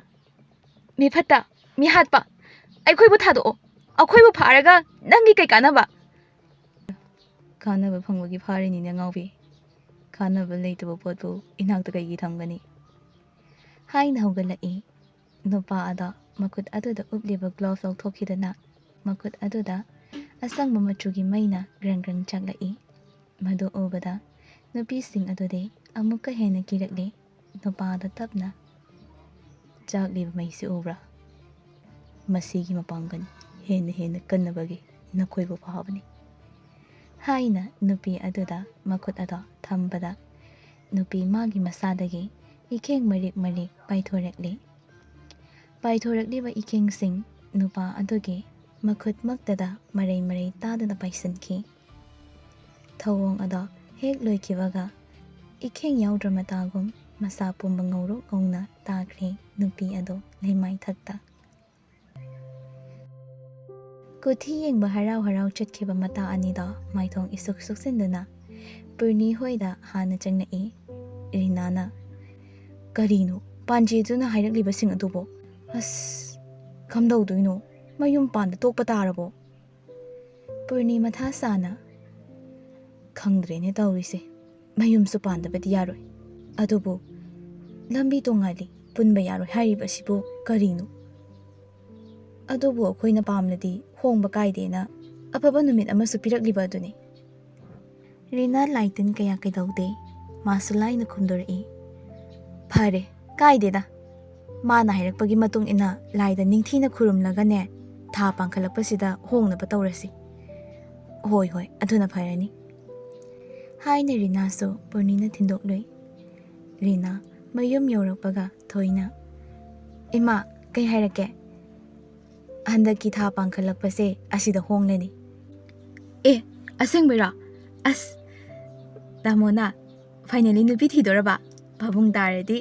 "ꯃꯤ ꯐꯠꯇ, ꯃꯤ ꯍꯥꯠꯄ, ꯑꯩꯈꯣꯏꯕꯨ ꯊꯥꯗꯣꯛꯑꯣ꯫ ꯑꯩꯈꯣꯏꯕꯨ ꯐꯥꯔꯒ ꯅꯪꯒꯤ ꯀꯩ ꯀꯥꯟꯅꯕ?" "ꯀꯥꯟꯅꯕ ꯐꯪꯕꯒꯤ ꯐꯥꯔꯤꯅꯤꯅꯦ ꯑꯉꯥꯎꯕꯤ꯫ ꯀꯥꯟꯅꯕ ꯂꯩꯇꯕ ꯄꯣꯠꯄꯨ ꯏꯅꯥꯛꯇ ꯀꯩꯒꯤ ꯊꯝꯒꯅꯤ? ꯍꯥꯏꯅ ꯍꯧꯒꯠꯂꯛꯏ꯫ ꯅꯨꯄꯥ ꯑꯗꯣ ꯃꯈꯨꯠ ꯑꯗꯨꯗ ꯎꯞꯂꯤꯕ ꯒ꯭ꯂꯣꯚ ꯂꯧꯊꯣꯛꯈꯤꯗꯨꯅ ꯃꯈꯨꯠ ꯑꯗꯨꯗ ꯑꯁꯪꯕ ꯃꯆꯨꯒꯤ ꯃꯩꯅ ꯒ꯭ꯔꯪ ꯒ꯭ꯔꯪ ꯆꯥꯛꯂꯛꯏ꯫ ꯃꯗꯨ ꯎꯕꯗ ꯅꯨꯄꯤꯁꯤꯡ ꯑꯗꯨꯗꯤ ꯑꯃꯨꯛꯀ ꯍꯦꯟꯅ ꯀꯤꯔꯛꯂꯤ꯫ ꯅꯨꯄꯥꯗ ꯇꯞꯅ, "ꯆꯥꯛꯂꯤꯕ ꯃꯩꯁꯤ ꯎꯕ꯭ꯔꯥ? ꯃꯁꯤꯒꯤ ꯃꯄꯥꯡꯒꯜ ꯍꯦꯟꯅ ꯍꯦꯟꯅ ꯀꯟꯅꯕꯒꯤ ꯅꯈꯣꯏꯕꯨ ꯐꯥꯕꯅꯤ," ꯍꯥꯏꯅ ꯅꯨꯄꯤ ꯑꯗꯨꯗ ꯃꯈꯨꯠ ꯑꯗꯣ ꯊꯝꯕꯗ, ꯅꯨꯄꯤ ꯃꯥꯒꯤ ꯃꯁꯥꯗꯒꯤ ꯏꯈꯦꯡ ꯃꯔꯤꯛ ꯃꯔꯤꯛ ꯄꯥꯏꯊꯣꯔꯛꯂꯤ꯫ ꯄꯥꯏꯊꯣꯔꯛꯂꯤꯕ ꯏꯈꯦꯡꯁꯤꯡ ꯅꯨꯄꯥ ꯑꯗꯨꯒꯤ ꯃꯈꯨꯠꯃꯛꯇꯗ ꯃꯔꯩ ꯃꯔꯩ ꯇꯥꯗꯅ ꯄꯥꯏꯁꯤꯟꯈꯤ꯫ ꯊꯧꯑꯣꯡ ꯑꯗꯣ ꯍꯦꯛ ꯂꯣꯏꯈꯤꯕꯒ, ꯏꯈꯦꯡ ꯌꯥꯎꯗ꯭ꯔ ꯃꯇꯥꯒꯨꯝ ꯃꯁꯥ ꯄꯨꯝꯕ ꯉꯧꯔꯣꯛ ꯉꯧꯅ ꯇꯥꯈ꯭ꯔꯦ ꯅꯨꯄꯤ ꯑꯗꯣ ꯂꯩꯃꯥꯏ ꯊꯛꯇ꯫ ꯀꯨꯊꯤ ꯌꯦꯡꯕ ꯍꯔꯥꯎ ꯍꯔꯥꯎ ꯆꯠꯈꯤꯕ ꯃꯇꯥ ꯑꯅꯤꯗꯣ ꯃꯥꯏꯊꯣꯡ ꯏꯁꯨꯛ ꯁꯨꯛꯆꯤꯟꯗꯨꯅ ꯄꯨꯔꯅꯤ ꯍꯣꯏꯗ ꯍꯥꯟꯅ ꯆꯪꯂꯛꯏ꯫ ꯔꯤꯅꯥꯅ, "ꯀꯔꯤꯅꯣ, ꯄꯥꯟꯖꯤꯗꯨꯅ ꯍꯥꯏꯔꯛꯂꯤꯕꯁꯤꯡ ꯑꯗꯨꯕꯣ? ꯑꯁ, ꯀꯝꯗꯧꯗꯣꯏꯅꯣ? ꯃꯌꯨꯝ ꯄꯥꯟꯗ ꯇꯣꯛꯄ ꯇꯥꯔꯕꯣ?" ꯄꯨꯔꯅꯤ ꯃꯊꯥ ꯁꯥꯅ, "ꯈꯪꯗ꯭ꯔꯦꯅꯦ ꯇꯧꯔꯤꯁꯦ꯫ ꯃꯌꯨꯝꯁꯨ ꯄꯥꯟꯗꯕꯗꯤ ꯌꯥꯔꯣꯏ꯫ ꯑꯗꯨꯕꯨ ꯂꯝꯕꯤ ꯇꯣꯉꯥꯜꯂꯤ, ꯄꯨꯟꯕ ꯌꯥꯔꯣꯏ ꯍꯥꯏꯔꯤꯕꯁꯤꯕꯨ ꯀꯔꯤꯅꯣ? ꯑꯗꯨꯕꯨ ꯑꯩꯈꯣꯏꯅ ꯄꯥꯝꯂꯗꯤ ꯍꯣꯡꯕ ꯀꯥꯏꯗꯦꯅ ꯑꯐꯕ ꯅꯨꯃꯤꯠ ꯑꯃꯁꯨ ꯄꯤꯔꯛꯂꯤꯕ ꯑꯗꯨꯅꯤ꯫" ꯔꯤꯅꯥ ꯂꯥꯏꯇꯤꯟ ꯀꯌꯥ ꯀꯩꯗꯧꯗꯦ꯫ ꯃꯥꯁꯨ ꯂꯥꯏꯅ ꯈꯨꯝꯗꯣꯔꯛꯏ, "ꯐꯔꯦ, ꯀꯥꯏꯗꯦꯗ꯫ ꯃꯥꯅ ꯍꯥꯏꯔꯛꯄꯒꯤ ꯃꯇꯨꯡ ꯏꯟꯅ ꯂꯥꯏꯗ ꯅꯤꯡꯊꯤꯅ ꯈꯨꯔꯨꯝꯂꯒꯅꯦ, ꯊꯥ ꯄꯥꯡꯈꯠꯂꯛꯄꯁꯤꯗ ꯍꯣꯡꯅꯕ ꯇꯧꯔꯁꯤ꯫" "ꯍꯣꯏ, ꯍꯣꯏ, ꯑꯗꯨꯅ ꯐꯔꯅꯤ," ꯍꯥꯏꯅ ꯔꯤꯅꯥꯁꯨ ꯄꯨꯔꯅꯤꯅ ꯊꯤꯟꯗꯣꯛꯂꯨꯏ꯫ ꯔꯤꯅꯥ ꯃꯌꯨꯝ ꯌꯧꯔꯛꯄꯒ ꯊꯣꯏꯅ, "ꯏꯃꯥ, ꯀꯩ ꯍꯥꯏꯔꯛꯀꯦ? ꯍꯟꯗꯛꯀꯤ ꯊꯥ ꯄꯥꯡꯈꯠꯂꯛꯄꯁꯦ ꯑꯁꯤꯗ ꯍꯣꯡꯂꯅꯤ꯫" "ꯑꯦ, ꯑꯁꯦꯡꯕꯩꯔꯣ? ꯑꯁ, ꯇꯥꯃꯣꯅ finally ꯅꯨꯄꯤ ꯊꯤꯗꯣꯔꯕ? ꯄꯥꯕꯨꯡ ꯇꯥꯔꯗꯤ꯫"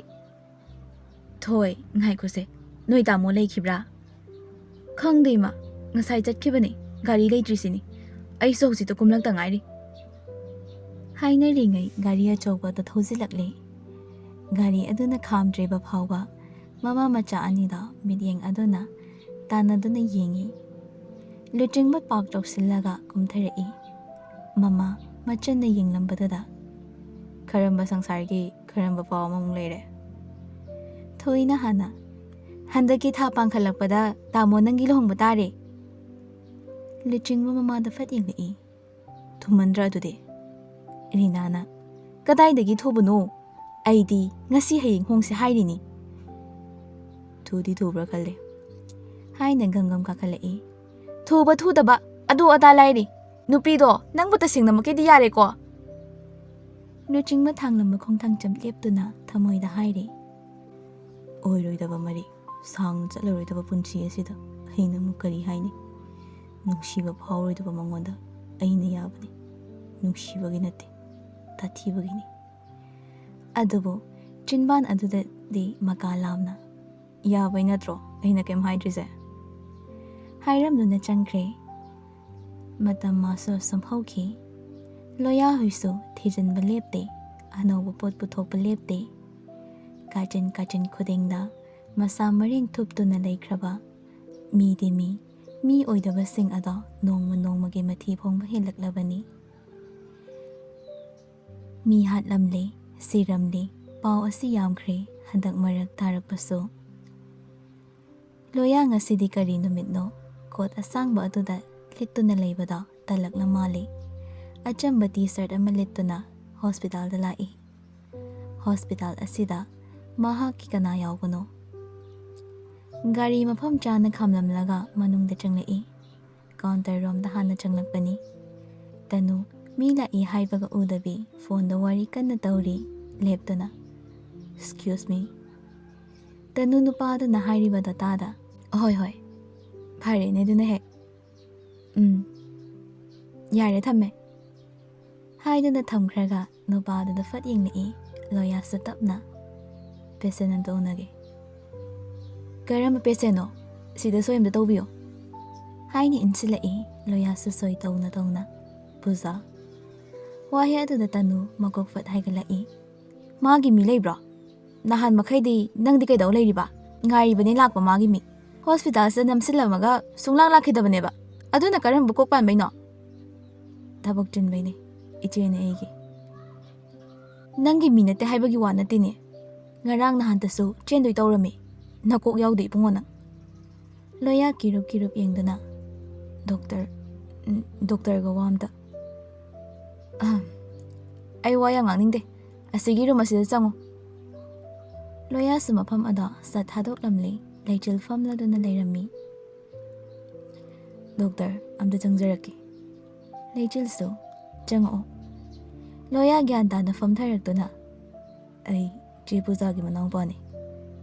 "ꯊꯣꯏ, ꯉꯥꯏꯈꯣꯁꯦ, ꯅꯣꯏ ꯇꯥꯃꯣ ꯂꯩꯈꯤꯕ꯭ꯔꯥ?" "ꯈꯪꯗꯦ ꯏꯃꯥ, ꯉꯁꯥꯏ ꯆꯠꯈꯤꯕꯅꯦ, ꯒꯥꯔꯤ ꯂꯩꯇ꯭ꯔꯤꯁꯤꯅꯤ꯫ ꯑꯩꯁꯨ ꯍꯧꯖꯤꯛꯇ ꯀꯨꯝꯂꯛꯇ ꯉꯥꯏꯔꯤ꯫" ꯍꯥꯏꯅꯔꯤꯉꯩ ꯒꯥꯔꯤ ꯑꯆꯧꯕ ꯑꯗꯨ ꯊꯧꯖꯤꯜꯂꯛꯂꯦ꯫ ꯒꯥꯔꯤ ꯑꯗꯨꯅ ꯈꯥꯝꯗ꯭ꯔꯤꯕ ꯐꯥꯎꯕ ꯃꯃꯥ ꯃꯆꯥ ꯑꯅꯤꯗꯣ ꯃꯤꯠꯌꯦꯡ ꯑꯗꯨꯅ ꯇꯥꯟꯅꯗꯨꯅ ꯌꯦꯡꯉꯤ꯫ ꯂꯨꯆꯤꯡꯕ ꯄꯥꯛ ꯇꯧꯁꯤꯜꯂꯒ ꯀꯨꯝꯊꯔꯛꯏ꯫ ꯃꯃꯥ ꯃꯆꯟꯅ ꯌꯦꯡꯂꯝꯕꯗꯨꯗ, "ꯈꯔꯝꯕ ꯁꯪꯁꯥꯔꯒꯤ ꯈꯔꯝꯕ ꯄꯥꯎ ꯑꯃꯃꯨꯛ ꯂꯩꯔꯦ?" ꯊꯣꯏꯅ ꯍꯥꯟꯅ, "ꯍꯟꯗꯛꯀꯤ ꯊꯥ ꯄꯥꯡꯈꯠꯂꯛꯄꯗ ꯇꯥꯃꯣ ꯅꯪꯒꯤ ꯂꯨꯍꯣꯡꯕ ꯇꯥꯔꯦ"꯫ ꯂꯨꯆꯤꯡꯕ ꯃꯃꯥꯗ ꯐꯠ ꯌꯦꯡꯂꯛꯏ꯫ "ꯊꯨꯃꯟꯗ꯭ꯔꯥ ꯑꯗꯨꯗꯤ?" ꯔꯤꯅꯥꯅ, "ꯀꯗꯥꯏꯗꯒꯤ ꯊꯨꯕꯅꯣ? ꯑꯩꯗꯤ ꯉꯁꯤ ꯍꯌꯦꯡ ꯍꯣꯡꯁꯦ ꯍꯥꯏꯔꯤꯅꯤ"꯫ "ꯊꯨꯗꯤ ꯊꯨꯕ꯭ꯔꯥ ꯈꯜꯂꯦ" ꯍꯥꯏꯅ ꯒꯝ ꯒꯝ ꯀꯥꯈꯠꯂꯛꯏ꯫ "ꯊꯨꯕ ꯊꯨꯗꯕ ꯑꯗꯨ ꯑꯗꯥ ꯂꯥꯏꯔꯤ꯫ ꯅꯨꯄꯤꯗꯣ ꯅꯪꯕꯨ ꯇꯁꯦꯡꯅꯃꯛꯀꯤꯗꯤ ꯌꯥꯔꯦꯀꯣ?" ꯂꯨꯆꯤꯡꯕ ꯊꯥꯡꯂꯝꯕ ꯈꯣꯡꯊꯥꯡ ꯆꯞ ꯂꯦꯞꯇꯨꯅ ꯊꯃꯣꯏꯗ ꯍꯥꯏꯔꯤ꯫ "ꯑꯣꯏꯔꯣꯏꯗꯕ ꯃꯔꯤ, ꯁꯥꯡꯅ ꯆꯠꯂꯔꯣꯏꯗꯕ ꯄꯨꯟꯁꯤ ꯑꯁꯤꯗ ꯑꯩꯅ ꯑꯃꯨꯛ ꯀꯔꯤ ꯍꯥꯏꯅꯤ? ꯅꯨꯡꯁꯤꯕ ꯐꯥꯎꯔꯣꯏꯗꯕ ꯃꯉꯣꯟꯗ ꯑꯩꯅ ꯌꯥꯕꯅꯤ, ꯅꯨꯡꯁꯤꯕꯒꯤ ꯅꯠꯇꯦ, ꯇꯥꯊꯤꯕꯒꯤꯅꯤ"꯫ ꯑꯗꯨꯕꯨ ꯆꯤꯟꯕꯥꯟ ꯑꯗꯨꯗꯗꯤ ꯃꯀꯥ ꯂꯥꯝꯅ, "ꯌꯥꯕꯩ ꯅꯠꯇ꯭ꯔꯣ ꯑꯩꯅ ꯀꯩꯝ ꯍꯥꯏꯗ꯭ꯔꯤꯁꯦ?" ꯍꯥꯏꯔꯝꯗꯨꯅ ꯆꯪꯈ꯭ꯔꯦ꯫ ꯃꯇꯝ ꯃꯥꯁꯨ ꯑꯁꯨꯝ ꯍꯧꯈꯤ꯫ ꯂꯣꯌꯥ ꯍꯣꯏꯁꯨ ꯊꯤꯖꯤꯟꯕ ꯂꯦꯞꯇꯦ, ꯑꯅꯧꯕ ꯄꯣꯠ ꯄꯨꯊꯣꯛꯄ ꯂꯦꯞꯇꯦ꯫ ꯀꯥꯆꯤꯟ ꯀꯥꯆꯤꯟ ꯈꯨꯗꯤꯡꯗ ꯃꯁꯥ ꯃꯔꯦꯡ ꯊꯨꯞꯇꯨꯅ ꯂꯩꯈ꯭ꯔꯕ ꯃꯤꯗꯤ ꯃꯤ, ꯃꯤ ꯑꯣꯏꯗꯕꯁꯤꯡ ꯑꯗꯣ ꯅꯣꯡꯃ ꯅꯣꯡꯃꯒꯤ ꯃꯊꯤ ꯐꯣꯡꯕ ꯍꯦꯜꯂꯛꯂꯕꯅꯤ꯫ ꯃꯤ ꯍꯥꯠꯂꯝꯂꯦ, ꯁꯤꯔꯝꯂꯦ, ꯄꯥꯎ ꯑꯁꯤ ꯌꯥꯝꯈ꯭ꯔꯦ ꯍꯟꯗꯛ ꯃꯔꯛ ꯇꯥꯔꯛꯄꯁꯨ꯫ ꯂꯣꯌꯥ, ꯉꯁꯤꯗꯤ ꯀꯔꯤ ꯅꯨꯃꯤꯠꯅꯣ? ꯀꯣꯠ ꯑꯁꯥꯡꯕ ꯑꯗꯨꯗ ꯂꯤꯠꯇꯨꯅ ꯂꯩꯕꯗꯣ ꯇꯜꯂꯛꯅ ꯃꯥꯜꯂꯤ꯫ ꯑꯆꯝꯕ ꯇꯤ ꯁꯔꯠ ꯑꯃ ꯂꯤꯠꯇꯨꯅ ꯍꯣꯁꯄꯤꯇꯥꯜꯗ ꯂꯥꯛꯏ꯫ ꯍꯣꯁꯄꯤꯇꯥꯜ ꯑꯁꯤꯗ ꯃꯍꯥꯛꯀꯤ ꯀꯅꯥ ꯌꯥꯎꯕꯅꯣ? ꯒꯥꯔꯤ ꯃꯐꯝ ꯆꯥꯅ ꯈꯥꯝꯂꯝꯂꯒ ꯃꯅꯨꯡꯗ ꯆꯪꯂꯛꯏ꯫ ꯀꯥꯎꯟꯇꯔ ꯔꯣꯝꯗ ꯍꯥꯟꯅ ꯆꯪꯂꯛꯄꯅꯤ꯫ ꯇꯅꯨ ꯃꯤ ꯂꯥꯛꯏ ꯍꯥꯏꯕꯒ ꯎꯗꯕꯤ ꯐꯣꯟꯗ ꯋꯥꯔꯤ ꯀꯟꯅ ꯇꯧꯔꯤ ꯂꯦꯞꯇꯨꯅ꯫ "Excuse me"꯫ ꯇꯅꯨ ꯅꯨꯄꯥꯗꯨꯅ ꯍꯥꯏꯔꯤꯕꯗꯣ ꯇꯥꯗ, "ꯍꯣꯏ, ꯍꯣꯏ, ꯐꯔꯦꯅꯦ ꯑꯗꯨꯅ ꯍꯦꯛ꯫ ꯎꯝ, ꯌꯥꯔꯦ, ꯊꯝꯃꯦ" ꯍꯥꯏꯗꯨꯅ ꯊꯝꯈ꯭ꯔꯒ ꯅꯨꯄꯥꯗꯨꯗ ꯐꯠ ꯌꯦꯡꯂꯛꯏ꯫ ꯂꯣꯌꯥꯁꯨ ꯇꯞꯅ, "ꯄꯦꯁꯦꯟ ꯑꯝꯇ ꯎꯅꯒꯦ"꯫ "ꯀꯔꯝꯕ ꯄꯦꯁꯦꯟꯅꯣ? ꯁꯤꯗ ꯁꯣꯏ ꯑꯝꯇ ꯇꯧꯕꯤꯌꯣ" ꯍꯥꯏꯅ ꯏꯟꯁꯤꯜꯂꯛꯏ꯫ ꯂꯣꯌꯥꯁꯨ ꯁꯣꯏ ꯇꯧꯅ ꯇꯧꯅ, "ꯄꯨꯖꯥ"꯫ ꯋꯥꯍꯩ ꯑꯗꯨꯗ ꯇꯅꯨ ꯃꯀꯣꯛ ꯐꯠ ꯍꯥꯏꯒꯠꯂꯛꯏ꯫ "ꯃꯥꯒꯤ ꯃꯤ ꯂꯩꯕ꯭ꯔꯣ? ꯅꯍꯥꯟ ꯃꯈꯩꯗꯤ ꯅꯪꯗꯤ ꯀꯩꯗꯧ ꯂꯩꯔꯤꯕ? ꯉꯥꯏꯔꯤꯕꯅꯤ ꯂꯥꯛꯄ ꯃꯥꯒꯤ ꯃꯤ꯫ ꯍꯣꯁꯄꯤꯇꯥꯜꯁꯤꯗ ꯅꯝꯁꯤꯜꯂꯝꯃꯒ ꯁꯨꯡꯂꯥꯛ ꯂꯥꯛꯈꯤꯗꯕꯅꯦꯕ꯫ ꯑꯗꯨꯅ ꯀꯔꯝꯕ ꯀꯣꯛ ꯄꯥꯟꯕꯩꯅꯣ?" "ꯊꯕꯛ ꯆꯤꯟꯕꯩꯅꯦ, ꯏꯆꯦꯅꯦ ꯑꯩꯒꯤ"꯫ "ꯅꯪꯒꯤ ꯃꯤ ꯅꯠꯇꯦ ꯍꯥꯏꯕꯒꯤ ꯋꯥ ꯅꯠꯇꯦꯅꯦ꯫ ꯉꯔꯥꯡ ꯅꯍꯥꯟꯇꯁꯨ ꯆꯦꯟꯗꯣꯏ ꯇꯧꯔꯝꯃꯤ꯫ ꯅꯀꯣꯛ ꯌꯥꯎꯗꯦ ꯏꯕꯨꯡꯉꯣ ꯅꯪ꯫ ꯂꯣꯌꯥ ꯀꯤꯔꯨꯞ ꯀꯤꯔꯨꯞ ꯌꯦꯡꯗꯨꯅ, "ꯗꯣꯛꯇꯔ, ꯎꯝ, ꯗꯣꯛꯇꯔꯒ ꯋꯥ ꯑꯝꯇ꯫" "ꯑꯍꯝ, ꯑꯩ ꯋꯥ ꯌꯥꯝ ꯉꯥꯡꯅꯤꯡꯗꯦ꯫ ꯑꯁꯤꯒꯤ ꯔꯨꯝ ꯑꯁꯤꯗ ꯆꯪꯉꯨ꯫" ꯂꯣꯌꯥꯁꯨ ꯃꯐꯝ ꯑꯗꯣ ꯁꯠ ꯊꯥꯗꯣꯛꯂꯝꯂꯦ꯫ ꯂꯩꯆꯤꯜ ꯐꯝꯂꯗꯨꯅ ꯂꯩꯔꯝꯃꯤ꯫ "ꯗꯣꯛꯇꯔ, ꯑꯝꯇ ꯆꯪꯖꯔꯛꯀꯦ꯫" ꯂꯩꯆꯤꯜꯁꯨ, "ꯆꯪꯉꯛꯑꯣ꯫" ꯂꯣꯌꯥ ꯒ꯭ꯌꯥꯟ ꯇꯥꯅ ꯐꯝꯊꯔꯛꯇꯨꯅ, "ꯑꯩ ꯆꯦ ꯄꯨꯖꯥꯒꯤ ꯃꯅꯥꯎꯄꯥꯅꯤ꯫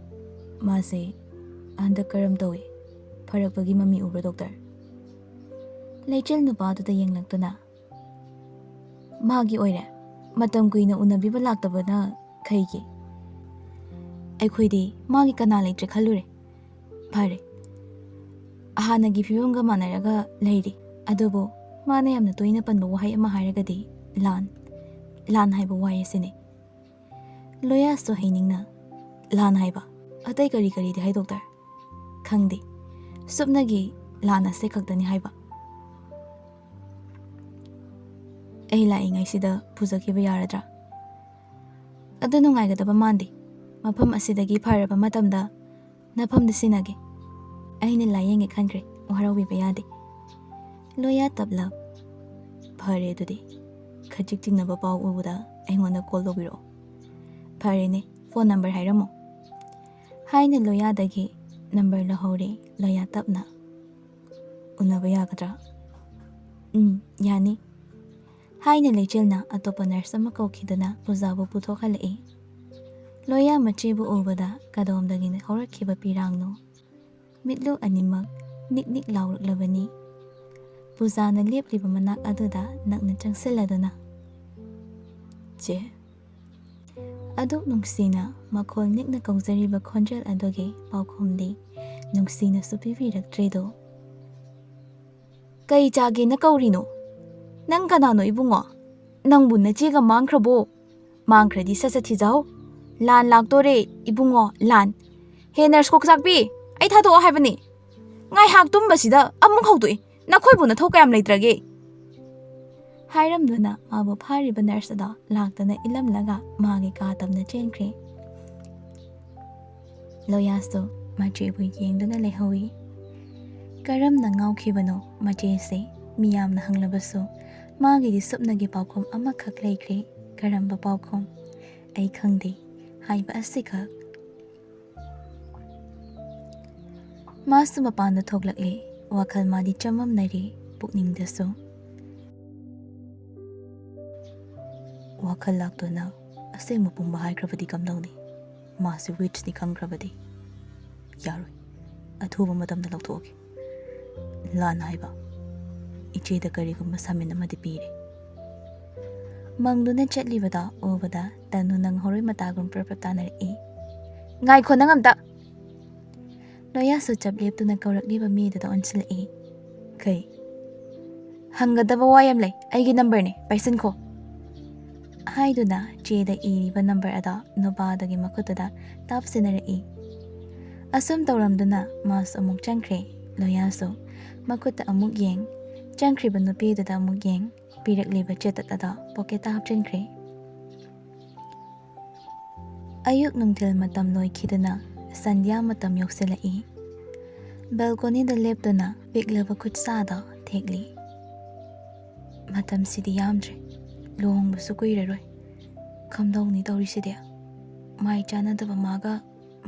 ꯃꯥꯁꯦ ꯍꯟꯗꯛ ꯀꯔꯝ ꯇꯧꯏ? ꯐꯔꯛꯄꯒꯤ ꯃꯃꯤ ꯎꯕ꯭ꯔꯥ, ꯗꯣꯛꯇꯔ?" ꯂꯩꯆꯤꯜ ꯅꯨꯄꯥꯗꯨꯗ ꯌꯦꯡꯂꯛꯇꯨꯅ, "ꯃꯥꯒꯤ ꯑꯣꯏꯔꯦ? ꯃꯇꯝ ꯀꯨꯏꯅ ꯎꯅꯕꯤꯕ ꯂꯥꯛꯇꯕꯅ ꯀꯩꯒꯤ?" "ꯑꯩꯈꯣꯏꯗꯤ ꯃꯥꯒꯤ ꯀꯅꯥ ꯂꯩꯇ꯭ꯔꯦ ꯈꯜꯂꯨꯔꯦ꯫ ꯐꯔꯦ, ꯍꯥꯟꯅꯒꯤ ꯐꯤꯕꯝꯒ ꯃꯥꯟꯅꯔꯒ ꯂꯩꯔꯤ꯫ ꯑꯗꯨꯕꯨ ꯃꯥꯅ ꯌꯥꯝꯅ ꯇꯣꯏꯅ ꯄꯟꯕ ꯋꯥꯍꯩ ꯑꯃ ꯍꯥꯏꯔꯒꯗꯤ ꯂꯥꯟ, ꯂꯥꯟ ꯍꯥꯏꯕ ꯋꯥꯍꯩ ꯑꯁꯤꯅꯤ꯫" ꯂꯣꯌꯥꯁꯨ ꯍꯩꯅꯤꯡꯅ, "ꯂꯥꯟ ꯍꯥꯏꯕ? ꯑꯇꯩ ꯀꯔꯤ ꯀꯔꯤꯗꯤ ꯍꯥꯏ, ꯗꯣꯛꯇꯔ?" "ꯈꯪꯗꯦ, ꯁꯨꯞꯅꯒꯤ ꯂꯥꯟ ꯑꯁꯦ ꯈꯛꯇꯅꯤ ꯍꯥꯏꯕ꯫" "ꯑꯩ ꯂꯥꯛꯏꯉꯩꯁꯤꯗ ꯄꯨꯖꯈꯤꯕ ꯌꯥꯔꯗ꯭ꯔꯥ?" "ꯑꯗꯨ ꯅꯨꯡꯉꯥꯏꯒꯗꯕ ꯃꯥꯟꯗꯦ꯫ ꯃꯐꯝ ꯑꯁꯤꯗꯒꯤ ꯐꯔꯕ ꯃꯇꯝꯗ ꯅꯐꯝꯗ ꯁꯤꯟꯅꯒꯦ꯫ ꯑꯩꯅ ꯂꯥꯏꯌꯦꯡꯒꯦ ꯈꯟꯈ꯭ꯔꯦ, ꯋꯥꯔꯧꯕꯤꯕ ꯌꯥꯗꯦ꯫" ꯂꯣꯌꯥ ꯇꯞꯂꯞ, "ꯐꯔꯦ ꯑꯗꯨꯗꯤ, ꯈꯖꯤꯛ ꯆꯤꯡꯅꯕ ꯄꯥꯎ ꯎꯕꯗ ꯑꯩꯉꯣꯟꯗ ꯀꯣꯜ ꯇꯧꯕꯤꯔꯛꯑꯣ꯫ ꯐꯔꯦꯅꯦ, ꯐꯣꯟ ꯅꯝꯕꯔ ꯍꯥꯏꯔꯝꯃꯣ꯫" ꯍꯥꯏꯅ ꯂꯣꯌꯥꯗꯒꯤ ꯅꯝꯕꯔ ꯂꯧꯍꯧꯔꯦ꯫ ꯂꯣꯌꯥ ꯇꯞꯅ, "ꯎꯅꯕ ꯌꯥꯒꯗ꯭ꯔꯥ?" "ꯎꯝ, ꯌꯥꯅꯤ," ꯍꯥꯏꯅ ꯂꯩꯆꯤꯜꯅ ꯑꯇꯣꯞꯄ ꯅꯔꯁ ꯑꯃ ꯀꯧꯈꯤꯗꯨꯅ ꯄꯨꯖꯥꯕꯨ ꯄꯨꯊꯣꯛꯍꯜꯂꯛꯏ꯫ ꯂꯣꯌꯥ ꯃꯆꯦꯕꯨ ꯎꯕꯗ ꯀꯗꯣꯝꯗꯒꯤ ꯍꯧꯔꯛꯈꯤꯕ ꯄꯤꯔꯥꯡꯅꯣ? ꯃꯤꯠꯂꯨ ꯑꯅꯤꯃꯛ ꯅꯤꯛ ꯅꯤꯛ ꯂꯥꯎꯔꯛꯂꯕꯅꯤ꯫ ꯄꯨꯖꯥꯅ ꯂꯦꯞꯂꯤꯕ ꯃꯅꯥꯛ ꯑꯗꯨꯗ ꯅꯛꯅ ꯆꯪꯁꯤꯜꯂꯗꯨꯅ, "ꯆꯦ꯫" ꯑꯗꯨꯛ ꯅꯨꯡꯁꯤꯅ ꯃꯈꯣꯜ ꯅꯤꯛꯅ ꯀꯧꯖꯔꯤꯕ ꯈꯣꯟꯖꯦꯜ ꯑꯗꯨꯒꯤ ꯄꯥꯎꯈꯨꯝꯗꯤ ꯅꯨꯡꯁꯤꯅꯁꯨ ꯄꯤꯕꯤꯔꯛꯇ꯭ꯔꯦꯗꯣ꯫ "ꯀꯩ ꯆꯥꯒꯦꯅ ꯀꯧꯔꯤꯅꯣ? ꯅꯪ ꯀꯅꯥꯅꯣ ꯏꯕꯨꯡꯉꯣ? ꯅꯪꯕꯨ ꯅꯆꯦꯒ ꯃꯥꯡꯈ꯭ꯔꯕꯣ? ꯃꯥꯡꯈ꯭ꯔꯗꯤ ꯁꯠ ꯁꯠ ꯊꯤꯖꯍꯧ꯫ ꯂꯥꯟ ꯂꯥꯛꯇꯣꯔꯦ ꯏꯕꯨꯡꯉꯣ, ꯂꯥꯟ꯫ ꯍꯦ ꯅꯔꯁ ꯀꯣꯛꯆꯥꯛꯄꯤ, ꯑꯩ ꯊꯥꯗꯣꯛꯑꯣ ꯍꯥꯏꯕꯅꯤ꯫ ꯉꯥꯏꯍꯥꯛ ꯇꯨꯝꯕꯁꯤꯗ ꯑꯃꯨꯛ ꯍꯧꯗꯣꯛꯏ꯫ ꯅꯈꯣꯏꯕꯨ ꯅꯊꯧ ꯀꯌꯥꯝ ꯂꯩꯇ꯭ꯔꯒꯦ?" ꯍꯥꯏꯔꯝꯗꯨꯅ ꯃꯥꯕꯨ ꯐꯥꯔꯤꯕ ꯅꯔꯁ ꯑꯗꯣ ꯂꯥꯛꯇꯅ ꯏꯜꯂꯝꯂꯒ ꯃꯥꯒꯤ ꯀꯥ ꯇꯝꯅ ꯆꯦꯟꯈ꯭ꯔꯦ꯫ ꯂꯣꯌꯥꯁꯨ ꯃꯆꯦꯕꯨ ꯌꯦꯡꯗꯨꯅ ꯂꯩꯍꯧꯏ꯫ ꯀꯔꯝꯅ ꯉꯥꯎꯈꯤꯕꯅꯣ ꯃꯆꯦꯁꯦ? ꯃꯤꯌꯥꯝꯅ ꯍꯪꯂꯕꯁꯨ ꯃꯥꯒꯤꯗꯤ ꯁꯨꯞꯅꯒꯤ ꯄꯥꯎꯈꯨꯝ ꯑꯃꯈꯛ ꯂꯩꯈ꯭ꯔꯦ꯫ ꯀꯔꯝꯕ ꯄꯥꯎꯈꯨꯝ? "ꯑꯩ ꯈꯪꯗꯦ" ꯍꯥꯏꯕ ꯑꯁꯤꯈꯛ꯫ ꯃꯥꯁꯨ ꯃꯄꯥꯟꯗ ꯊꯣꯛꯂꯛꯂꯦ꯫ ꯋꯥꯈꯜ ꯃꯥꯗꯤ ꯆꯃꯝꯅꯔꯦ, ꯄꯨꯛꯅꯤꯡꯗꯁꯨ꯫ ꯋꯥꯈꯜ ꯂꯥꯛꯇꯨꯅ ꯑꯁꯦꯡꯕ ꯄꯨꯝꯕ ꯍꯥꯏꯈ꯭ꯔꯕꯗꯤ ꯀꯝꯗꯧꯅꯤ? ꯃꯥꯁꯤ ꯋꯤꯠꯁꯅꯤ ꯈꯪꯈ꯭ꯔꯕꯗꯤ꯫ ꯌꯥꯔꯣꯏ, ꯑꯊꯨꯕ ꯃꯇꯝꯗ ꯂꯧꯊꯣꯛꯑꯒꯦ꯫ ꯂꯥꯟ ꯍꯥꯏꯕ ꯏꯆꯦꯗ ꯀꯔꯤꯒꯨꯝꯕ ꯁꯥꯃꯤꯟ ꯑꯃꯗꯤ ꯄꯤꯔꯦ꯫ ꯃꯪꯗꯨꯅ ꯆꯠꯂꯤꯕꯗꯣ ꯎꯕꯗ ꯇꯅꯨ ꯅꯪꯍꯧꯔꯣꯏ ꯃꯇꯥꯒꯨꯝ ꯄ꯭ꯔꯞ ꯄ꯭ꯔꯞ ꯇꯥꯅꯔꯛꯏ꯫ "ꯉꯥꯏꯈꯣ ꯅꯪ ꯑꯝꯇ!" ꯂꯣꯌꯥꯁꯨ ꯆꯞ ꯂꯦꯞꯇꯨꯅ ꯀꯧꯔꯛꯂꯤꯕ ꯃꯤꯗꯨꯗ ꯑꯣꯟꯁꯤꯜꯂꯛꯏ꯫ "ꯀꯩ?" "ꯍꯪꯒꯗꯕ ꯋꯥ ꯌꯥꯝ ꯂꯩ, ꯑꯩꯒꯤ ꯅꯝꯕꯔꯅꯦ, ꯄꯥꯏꯁꯤꯟꯈꯣ" ꯍꯥꯏꯗꯨꯅ ꯆꯦꯗ ꯏꯔꯤꯕ ꯅꯝꯕꯔ ꯑꯗꯣ ꯅꯨꯄꯥꯗꯨꯒꯤ ꯃꯈꯨꯠꯇꯨꯗ ꯇꯥꯞꯁꯤꯟꯅꯔꯛꯏ꯫ ꯑꯁꯨꯝ ꯇꯧꯔꯝꯗꯨꯅ ꯃꯥꯁꯨ ꯑꯃꯨꯛ ꯆꯪꯈ꯭ꯔꯦ꯫ ꯂꯣꯌꯥꯁꯨ ꯃꯈꯨꯠꯇ ꯑꯃꯨꯛ ꯌꯦꯡ, ꯆꯪꯈ꯭ꯔꯤꯕ ꯅꯨꯄꯤꯗꯨꯗ ꯑꯃꯨꯛ ꯌꯦꯡ, ꯄꯤꯔꯛꯂꯤꯕ ꯆꯦꯇꯠ ꯑꯗꯣ ꯄꯣꯀꯦꯠꯇ ꯍꯥꯞꯆꯤꯟꯈ꯭ꯔꯦ꯫ ꯑꯌꯨꯛ ꯅꯨꯡꯊꯤꯜ ꯃꯇꯝ ꯂꯣꯏꯈꯤꯗꯨꯅ ꯁꯟꯙ꯭ꯌꯥ ꯃꯇꯝ ꯌꯧꯁꯤꯜꯂꯛꯏ꯫ ꯕꯦꯜꯀꯣꯅꯤꯗ ꯂꯦꯞꯇꯨꯅ ꯄꯤꯛꯂꯕ ꯈꯨꯠꯁꯥꯗꯣ ꯊꯦꯛꯂꯤ꯫ ꯃꯇꯝꯁꯤꯗꯤ ꯌꯥꯝꯗ꯭ꯔꯦ, ꯂꯨꯍꯣꯡꯕꯁꯨ ꯀꯨꯏꯔꯔꯣꯏ꯫ ꯀꯝꯗꯧꯅꯤ ꯇꯧꯔꯤꯁꯤꯗꯤ? ꯃꯥꯏ ꯆꯥꯟꯅꯗꯕ ꯃꯥꯒ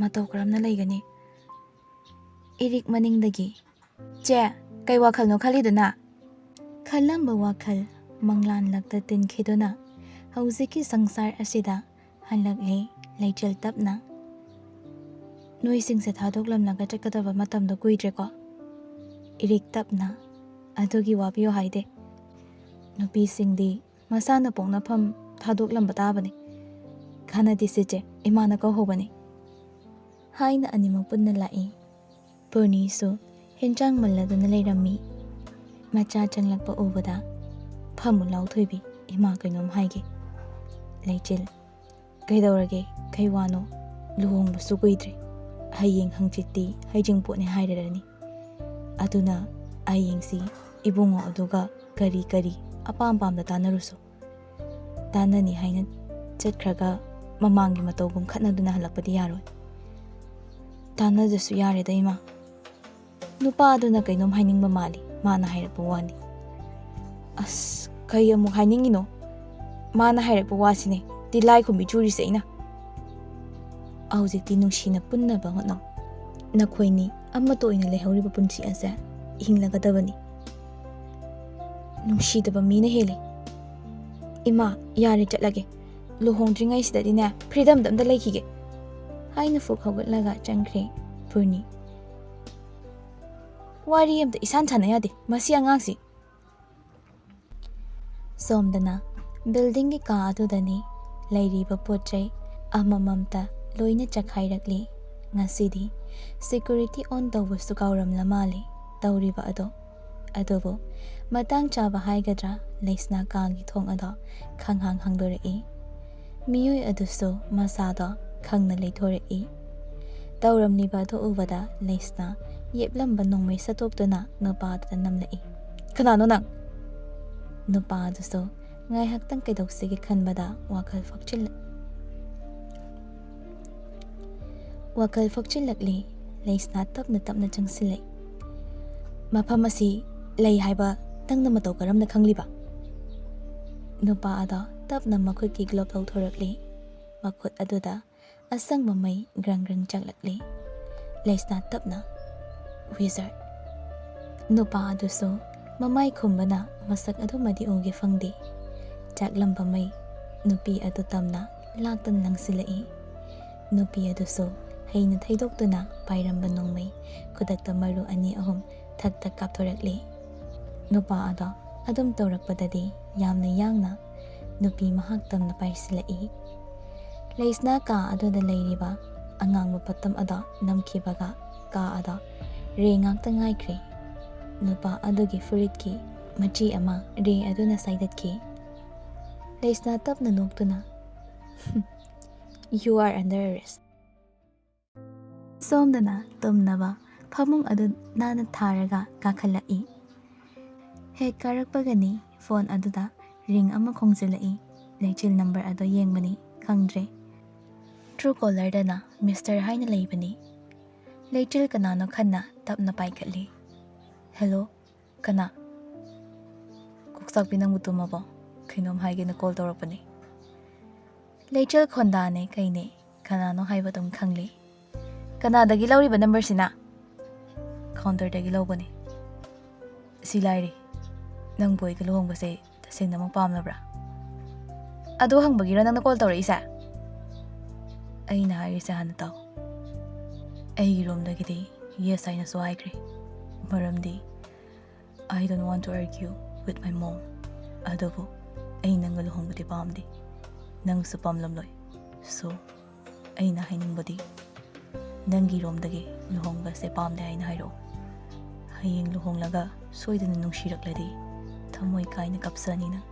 ꯃꯇꯧ ꯀꯔꯝꯅ ꯂꯩꯒꯅꯤ? ꯏꯔꯤꯛ ꯃꯅꯤꯡꯗꯒꯤ, "ꯆꯦ, ꯀꯩ ꯋꯥꯈꯜꯅꯣ ꯈꯜꯂꯤꯗꯨꯅ?" ꯈꯜꯂꯝꯕ ꯋꯥꯈꯜ ꯃꯪꯂꯥꯟꯂꯛꯇ ꯇꯤꯟꯈꯤꯗꯨꯅ ꯍꯧꯖꯤꯛꯀꯤ ꯁꯪꯁꯥꯔ ꯑꯁꯤꯗ ꯍꯜꯂꯛꯂꯦ ꯂꯩꯆꯤꯜ ꯇꯞꯅ꯫ "ꯅꯣꯏꯁꯤꯡꯁꯦ ꯊꯥꯗꯣꯛꯂꯝꯂꯒ ꯆꯠꯀꯗꯕ ꯃꯇꯝꯗꯣ ꯀꯨꯏꯗ꯭ꯔꯦꯀꯣ?" ꯏꯔꯤꯛ ꯇꯞꯅ, "ꯑꯗꯨꯒꯤ ꯋꯥꯕꯤꯌꯨ ꯍꯥꯏꯗꯦ꯫ ꯅꯨꯄꯤꯁꯤꯡꯗꯤ ꯃꯁꯥꯅ ꯄꯣꯛꯅꯐꯝ ꯊꯥꯗꯣꯛꯂꯝꯕ ꯇꯥꯕꯅꯤ꯫ ꯀꯥꯟꯅꯗꯦ ꯁꯤꯆꯦ, ꯏꯃꯥꯅ ꯀꯧꯍꯧꯕꯅꯤ" ꯍꯥꯏꯅ ꯑꯅꯤꯃꯛ ꯄꯨꯟꯅ ꯂꯥꯛꯏ꯫ ꯄꯨꯔꯅꯤꯁꯨ ꯍꯦꯟꯖꯥꯡ ꯃꯜꯂꯗꯨꯅ ꯂꯩꯔꯝꯃꯤ꯫ ꯃꯆꯥ ꯆꯪꯂꯛꯄ ꯎꯕꯗ, "ꯐꯝꯃꯨ ꯂꯥꯎ ꯊꯣꯏꯕꯤ, ꯏꯃꯥ ꯀꯩꯅꯣꯝ ꯍꯥꯏꯒꯦ"꯫ ꯂꯩꯆꯤꯜ, "ꯀꯩꯗꯧꯔꯒꯦ? ꯀꯩ ꯋꯥꯅꯣ? ꯂꯨꯍꯣꯡꯕꯁꯨ ꯀꯨꯏꯗ꯭ꯔꯦ꯫ ꯍꯌꯦꯡ ꯍꯪꯆꯤꯠꯇꯤ ꯍꯩꯖꯤꯡꯄꯣꯠꯅꯦ ꯍꯥꯏꯔꯔꯅꯤ꯫ ꯑꯗꯨꯅ ꯍꯌꯦꯡꯁꯤ ꯏꯕꯨꯡꯉꯣ ꯑꯗꯨꯒ ꯀꯔꯤ ꯀꯔꯤ ꯑꯄꯥꯝ ꯄꯥꯝꯗ ꯇꯥꯟꯅꯔꯨꯁꯣ꯫ ꯇꯥꯟꯅꯅꯤ ꯍꯥꯏꯅ ꯆꯠꯈ꯭ꯔꯒ ꯃꯃꯥꯡꯒꯤ ꯃꯇꯧꯒꯨꯝ ꯈꯠꯅꯗꯨꯅ ꯍꯜꯂꯛꯄꯗꯤ ꯌꯥꯔꯣꯏ"꯫ ꯇꯥꯟꯅꯗ꯭ꯔꯁꯨ ꯌꯥꯔꯦꯗ, ꯏꯃꯥ꯫ ꯅꯨꯄꯥ ꯑꯗꯨꯅ ꯀꯩꯅꯣꯝ ꯍꯥꯏꯅꯤꯡꯕ ꯃꯥꯜꯂꯤ, ꯃꯥꯅ ꯍꯥꯏꯔꯛꯄ ꯋꯥꯅꯤ꯫ ꯑꯁ, ꯀꯩ ꯑꯃꯨꯛ ꯍꯥꯏꯅꯤꯡꯉꯤꯅꯣ? ꯃꯥꯅ ꯍꯥꯏꯔꯛꯄ ꯋꯥꯁꯤꯅꯦ ꯇꯤꯜꯂꯥꯏꯈꯨꯝꯕꯤ ꯆꯨꯔꯤꯁꯦ ꯑꯩꯅ꯫ ꯍꯧꯖꯤꯛꯇꯤ ꯅꯨꯡꯁꯤꯅ ꯄꯨꯟꯅꯕ ꯍꯣꯠꯅꯧ꯫ ꯅꯈꯣꯏꯅꯤ ꯑꯃꯠꯇ ꯑꯣꯏꯅ ꯂꯩꯍꯧꯔꯤꯕ ꯄꯨꯟꯁꯤ ꯑꯁꯦ ꯍꯤꯡꯂꯒꯗꯕꯅꯤ꯫ ꯅꯨꯡꯁꯤꯗꯕ ꯃꯤꯅ ꯍꯦꯜꯂꯤ꯫ ꯏꯃꯥ, ꯌꯥꯔꯦ, ꯆꯠꯂꯒꯦ꯫ ꯂꯨꯍꯣꯡꯗ꯭ꯔꯤꯉꯩꯁꯤꯗꯗꯤꯅꯦ, freedomꯗ ꯑꯝꯇ ꯂꯩꯈꯤꯒꯦ꯫ ꯍꯥꯏꯅ ꯐꯨꯛ ꯍꯧꯒꯠꯂꯒ ꯆꯪꯈ꯭ꯔꯦ ꯄꯨꯔꯅꯤ꯫ ꯋꯥꯔꯤ ꯑꯝꯇ ꯏꯁꯥꯟ ꯁꯥꯟꯅ ꯌꯥꯗꯦ ꯃꯁꯤ ꯑꯉꯥꯡꯁꯤ꯫ ꯁꯣꯝꯗꯅ buildingꯒꯤ ꯀꯥ ꯑꯗꯨꯗꯅꯤ ꯂꯩꯔꯤꯕ ꯄꯣꯠ ꯆꯩ ꯑꯃꯃꯝꯇ ꯂꯣꯏꯅ ꯆꯈꯥꯏꯔꯛꯂꯤ꯫ ꯉꯁꯤꯗꯤ security on ꯇꯧꯕꯁꯨ ꯀꯥꯎꯔꯝꯂ ꯃꯥꯜꯂꯤ ꯇꯧꯔꯤꯕ ꯑꯗꯣ꯫ ꯑꯗꯨꯕꯨ ꯃꯇꯥꯡ ꯆꯥꯕ ꯍꯥꯏꯒꯗ꯭ꯔꯥ, ꯂꯩꯁꯅꯥ ꯀꯥꯒꯤ ꯊꯣꯡ ꯑꯗꯣ ꯈꯪꯍꯥꯡ ꯍꯥꯡꯗꯣꯔꯛꯏ꯫ ꯃꯤꯑꯣꯏ ꯑꯗꯨꯁꯨ ꯃꯁꯥꯗꯣ ꯈꯪꯅ ꯂꯩꯊꯣꯔꯛꯏ꯫ ꯇꯧꯔꯝꯂꯤꯕ ꯑꯗꯨ ꯎꯕꯗ ꯂꯩꯁꯅꯥ ꯌꯦꯞꯂꯝꯕ ꯅꯣꯡꯃꯩ ꯁꯠꯇꯣꯛꯇꯨꯅ ꯅꯨꯄꯥ ꯑꯗꯨꯗ ꯅꯝꯂꯛꯏ꯫ "ꯀꯅꯥꯅꯣ ꯅꯪ?" ꯅꯨꯄꯥ ꯑꯗꯨꯁꯨ ꯉꯥꯏꯍꯥꯛꯇꯪ ꯀꯩꯗꯧꯁꯤꯒꯦ ꯈꯟꯕꯗ ꯋꯥꯈꯜ ꯐꯛꯆꯤꯜꯂꯛ-, ꯋꯥꯈꯜ ꯐꯛꯆꯤꯜꯂꯛꯂꯤ꯫ ꯂꯩꯁꯅꯥ ꯇꯞꯅ ꯇꯞꯅ ꯆꯪꯁꯤꯜꯂꯛꯏ꯫ "ꯃꯐꯝ ꯑꯁꯤ ꯂꯩ ꯍꯥꯏꯕ ꯅꯪꯅ ꯃꯇꯧ ꯀꯔꯝꯅ ꯈꯪꯂꯤꯕ?" ꯅꯨꯄꯥ ꯑꯗꯣ ꯇꯞꯅ ꯃꯈꯨꯠꯀꯤ glove ꯂꯧꯊꯣꯔꯛꯂꯤ꯫ ꯃꯈꯨꯠ ꯑꯗꯨꯗ ꯑꯁꯪꯕ ꯃꯩ ꯒ꯭ꯔꯪ ꯒ꯭ꯔꯪ ꯆꯥꯛꯂꯛꯂꯤ꯫ ꯂꯩꯁꯅꯥ ꯇꯞꯅ, "Wizard꯫" ꯅꯨꯄꯥ ꯑꯗꯨꯁꯨ ꯃꯃꯥꯏ ꯈꯨꯝꯕꯅ ꯃꯁꯛ ꯑꯗꯨꯃꯗꯤ ꯎꯒꯦ ꯐꯪꯗꯦ꯫ ꯆꯥꯛꯂꯝꯕ ꯃꯩ ꯅꯨꯄꯤ ꯑꯗꯨ ꯇꯝꯅ ꯂꯥꯛꯇꯅ ꯂꯪꯁꯤꯜꯂꯛꯏ꯫ ꯅꯨꯄꯤ ꯑꯗꯨꯁꯨ ꯍꯩꯅ ꯊꯩꯗꯣꯛꯇꯨꯅ ꯄꯥꯏꯔꯝꯕ ꯅꯣꯡꯃꯩ ꯈꯨꯗꯛꯇ ꯃꯔꯨ ꯑꯅꯤ ꯑꯍꯨꯝ ꯊꯛ ꯊꯛ ꯀꯥꯞꯊꯣꯔꯛꯂꯤ꯫ ꯅꯨꯄꯥ ꯑꯗꯣ ꯑꯗꯨꯝ ꯇꯧꯔꯛꯄꯗꯗꯤ ꯌꯥꯝꯅ ꯌꯥꯡꯅ ꯅꯨꯄꯤ ꯃꯍꯥꯛ ꯇꯝꯅ ꯄꯥꯏꯁꯤꯜꯂꯛꯏ꯫ ꯂꯩꯁꯅꯥ ꯀꯥ ꯑꯗꯨꯗ ꯂꯩꯔꯤꯕ ꯑꯉꯥꯡꯕ ꯄꯣꯠꯇꯝ ꯑꯗꯣ ꯅꯝꯈꯤꯕꯒ ꯀꯥ ꯑꯗꯣ ꯔꯦ ꯉꯥꯛꯇ ꯉꯥꯏꯈ꯭ꯔꯦ꯫ ꯅꯨꯄꯥ ꯑꯗꯨꯒꯤ ꯐꯨꯔꯤꯠꯀꯤ ꯃꯆꯤ ꯑꯃ ꯔꯦ ꯑꯗꯨꯅ ꯁꯥꯏꯗꯠꯈꯤ꯫ ꯂꯩꯁꯅꯥ ꯇꯞꯅ ꯅꯣꯛꯇꯨꯅ, "You are under arrest." ꯁꯣꯝꯗꯅ ꯇꯨꯝꯅꯕ ꯐꯃꯨꯡ ꯑꯗꯨ ꯅꯥꯟꯅ ꯊꯥꯔꯒ ꯀꯥꯈꯠꯂꯛꯏ꯫ ꯍꯦꯛ ꯀꯥꯔꯛꯄꯒꯅꯤ ꯐꯣꯟ ꯑꯗꯨꯗ ꯔꯤꯡ ꯑꯃ ꯈꯣꯡꯖꯤꯜꯂꯛꯏ꯫ ꯂꯩꯆꯤꯜ ꯅꯝꯕꯔ ꯑꯗꯨ ꯌꯦꯡꯕꯅꯤ, ꯈꯪꯗ꯭ꯔꯦ꯫ Truecallerꯗꯅ "Mister" ꯍꯥꯏꯅ ꯂꯩꯕꯅꯤ꯫ ꯂꯩꯆꯤꯜ ꯀꯅꯥꯅꯣ ꯈꯟꯅ ꯇꯞꯅ ꯄꯥꯏꯈꯠꯂꯤ꯫ "ꯍꯦꯜꯂꯣ, ꯀꯅꯥ?" "ꯀꯣꯛꯆꯥꯛꯄꯤ, ꯅꯪꯕꯨ ꯇꯨꯝꯃꯕꯣ? ꯀꯩꯅꯣꯝ ꯍꯥꯏꯒꯦꯅ ꯀꯣꯜ ꯇꯧꯔꯛꯄꯅꯤ꯫" ꯂꯩꯆꯤꯜ ꯈꯣꯟꯗꯥꯅꯦ ꯀꯩꯅꯦ, ꯀꯅꯥꯅꯣ ꯍꯥꯏꯕ ꯑꯗꯨꯝ ꯈꯪꯂꯤ꯫ "ꯀꯅꯥꯗꯒꯤ ꯂꯧꯔꯤꯕ ꯅꯝꯕꯔꯁꯤꯅ?" "ꯀꯥꯎꯟꯇꯔꯗꯒꯤ ꯂꯧꯕꯅꯤ꯫" "ꯁꯤ ꯂꯥꯏꯔꯤ, ꯅꯪꯕꯨ ꯑꯩꯒ ꯂꯨꯍꯣꯡꯕꯁꯦ ꯇꯁꯦꯡꯅꯃꯛ ꯄꯥꯝꯂꯕ꯭ꯔꯥ?" "ꯑꯗꯨ ꯍꯪꯕꯒꯤꯔꯣ ꯅꯪꯅ ꯀꯣꯜ ꯇꯧꯔꯛꯏꯁꯦ?" "ꯑꯩꯅ ꯍꯥꯏꯔꯤꯁꯦ ꯍꯥꯟꯅ ꯇꯥꯎ꯫ ꯑꯩꯒꯤ ꯔꯣꯝꯗꯒꯤꯗꯤ ꯌꯦꯁ ꯍꯥꯏꯅꯁꯨ ꯍꯥꯏꯈ꯭ꯔꯦ, ꯃꯔꯝꯗꯤ I don't want to argue with my mom꯫ ꯑꯗꯨꯕꯨ ꯑꯩ ꯅꯪꯒ ꯂꯨꯍꯣꯡꯕꯗꯤ ꯄꯥꯝꯗꯦ, ꯅꯪꯁꯨ ꯄꯥꯝꯂꯝꯂꯣꯏ꯫ So, ꯑꯩꯅ ꯍꯥꯏꯅꯤꯡꯕꯗꯤ ꯅꯪꯒꯤ ꯔꯣꯝꯗꯒꯤ ꯂꯨꯍꯣꯡꯕꯁꯦ ꯄꯥꯝꯗꯦ ꯍꯥꯏꯅ ꯍꯥꯏꯔꯛꯑꯣ꯫ ꯍꯌꯦꯡ ꯂꯨꯍꯣꯡꯂꯒ ꯁꯣꯏꯗꯅ ꯅꯨꯡꯁꯤꯔꯛꯂꯗꯤ ꯊꯃꯣꯏ ꯀꯥꯏꯅ ꯀꯞꯆꯅꯤ ꯅꯪ꯫"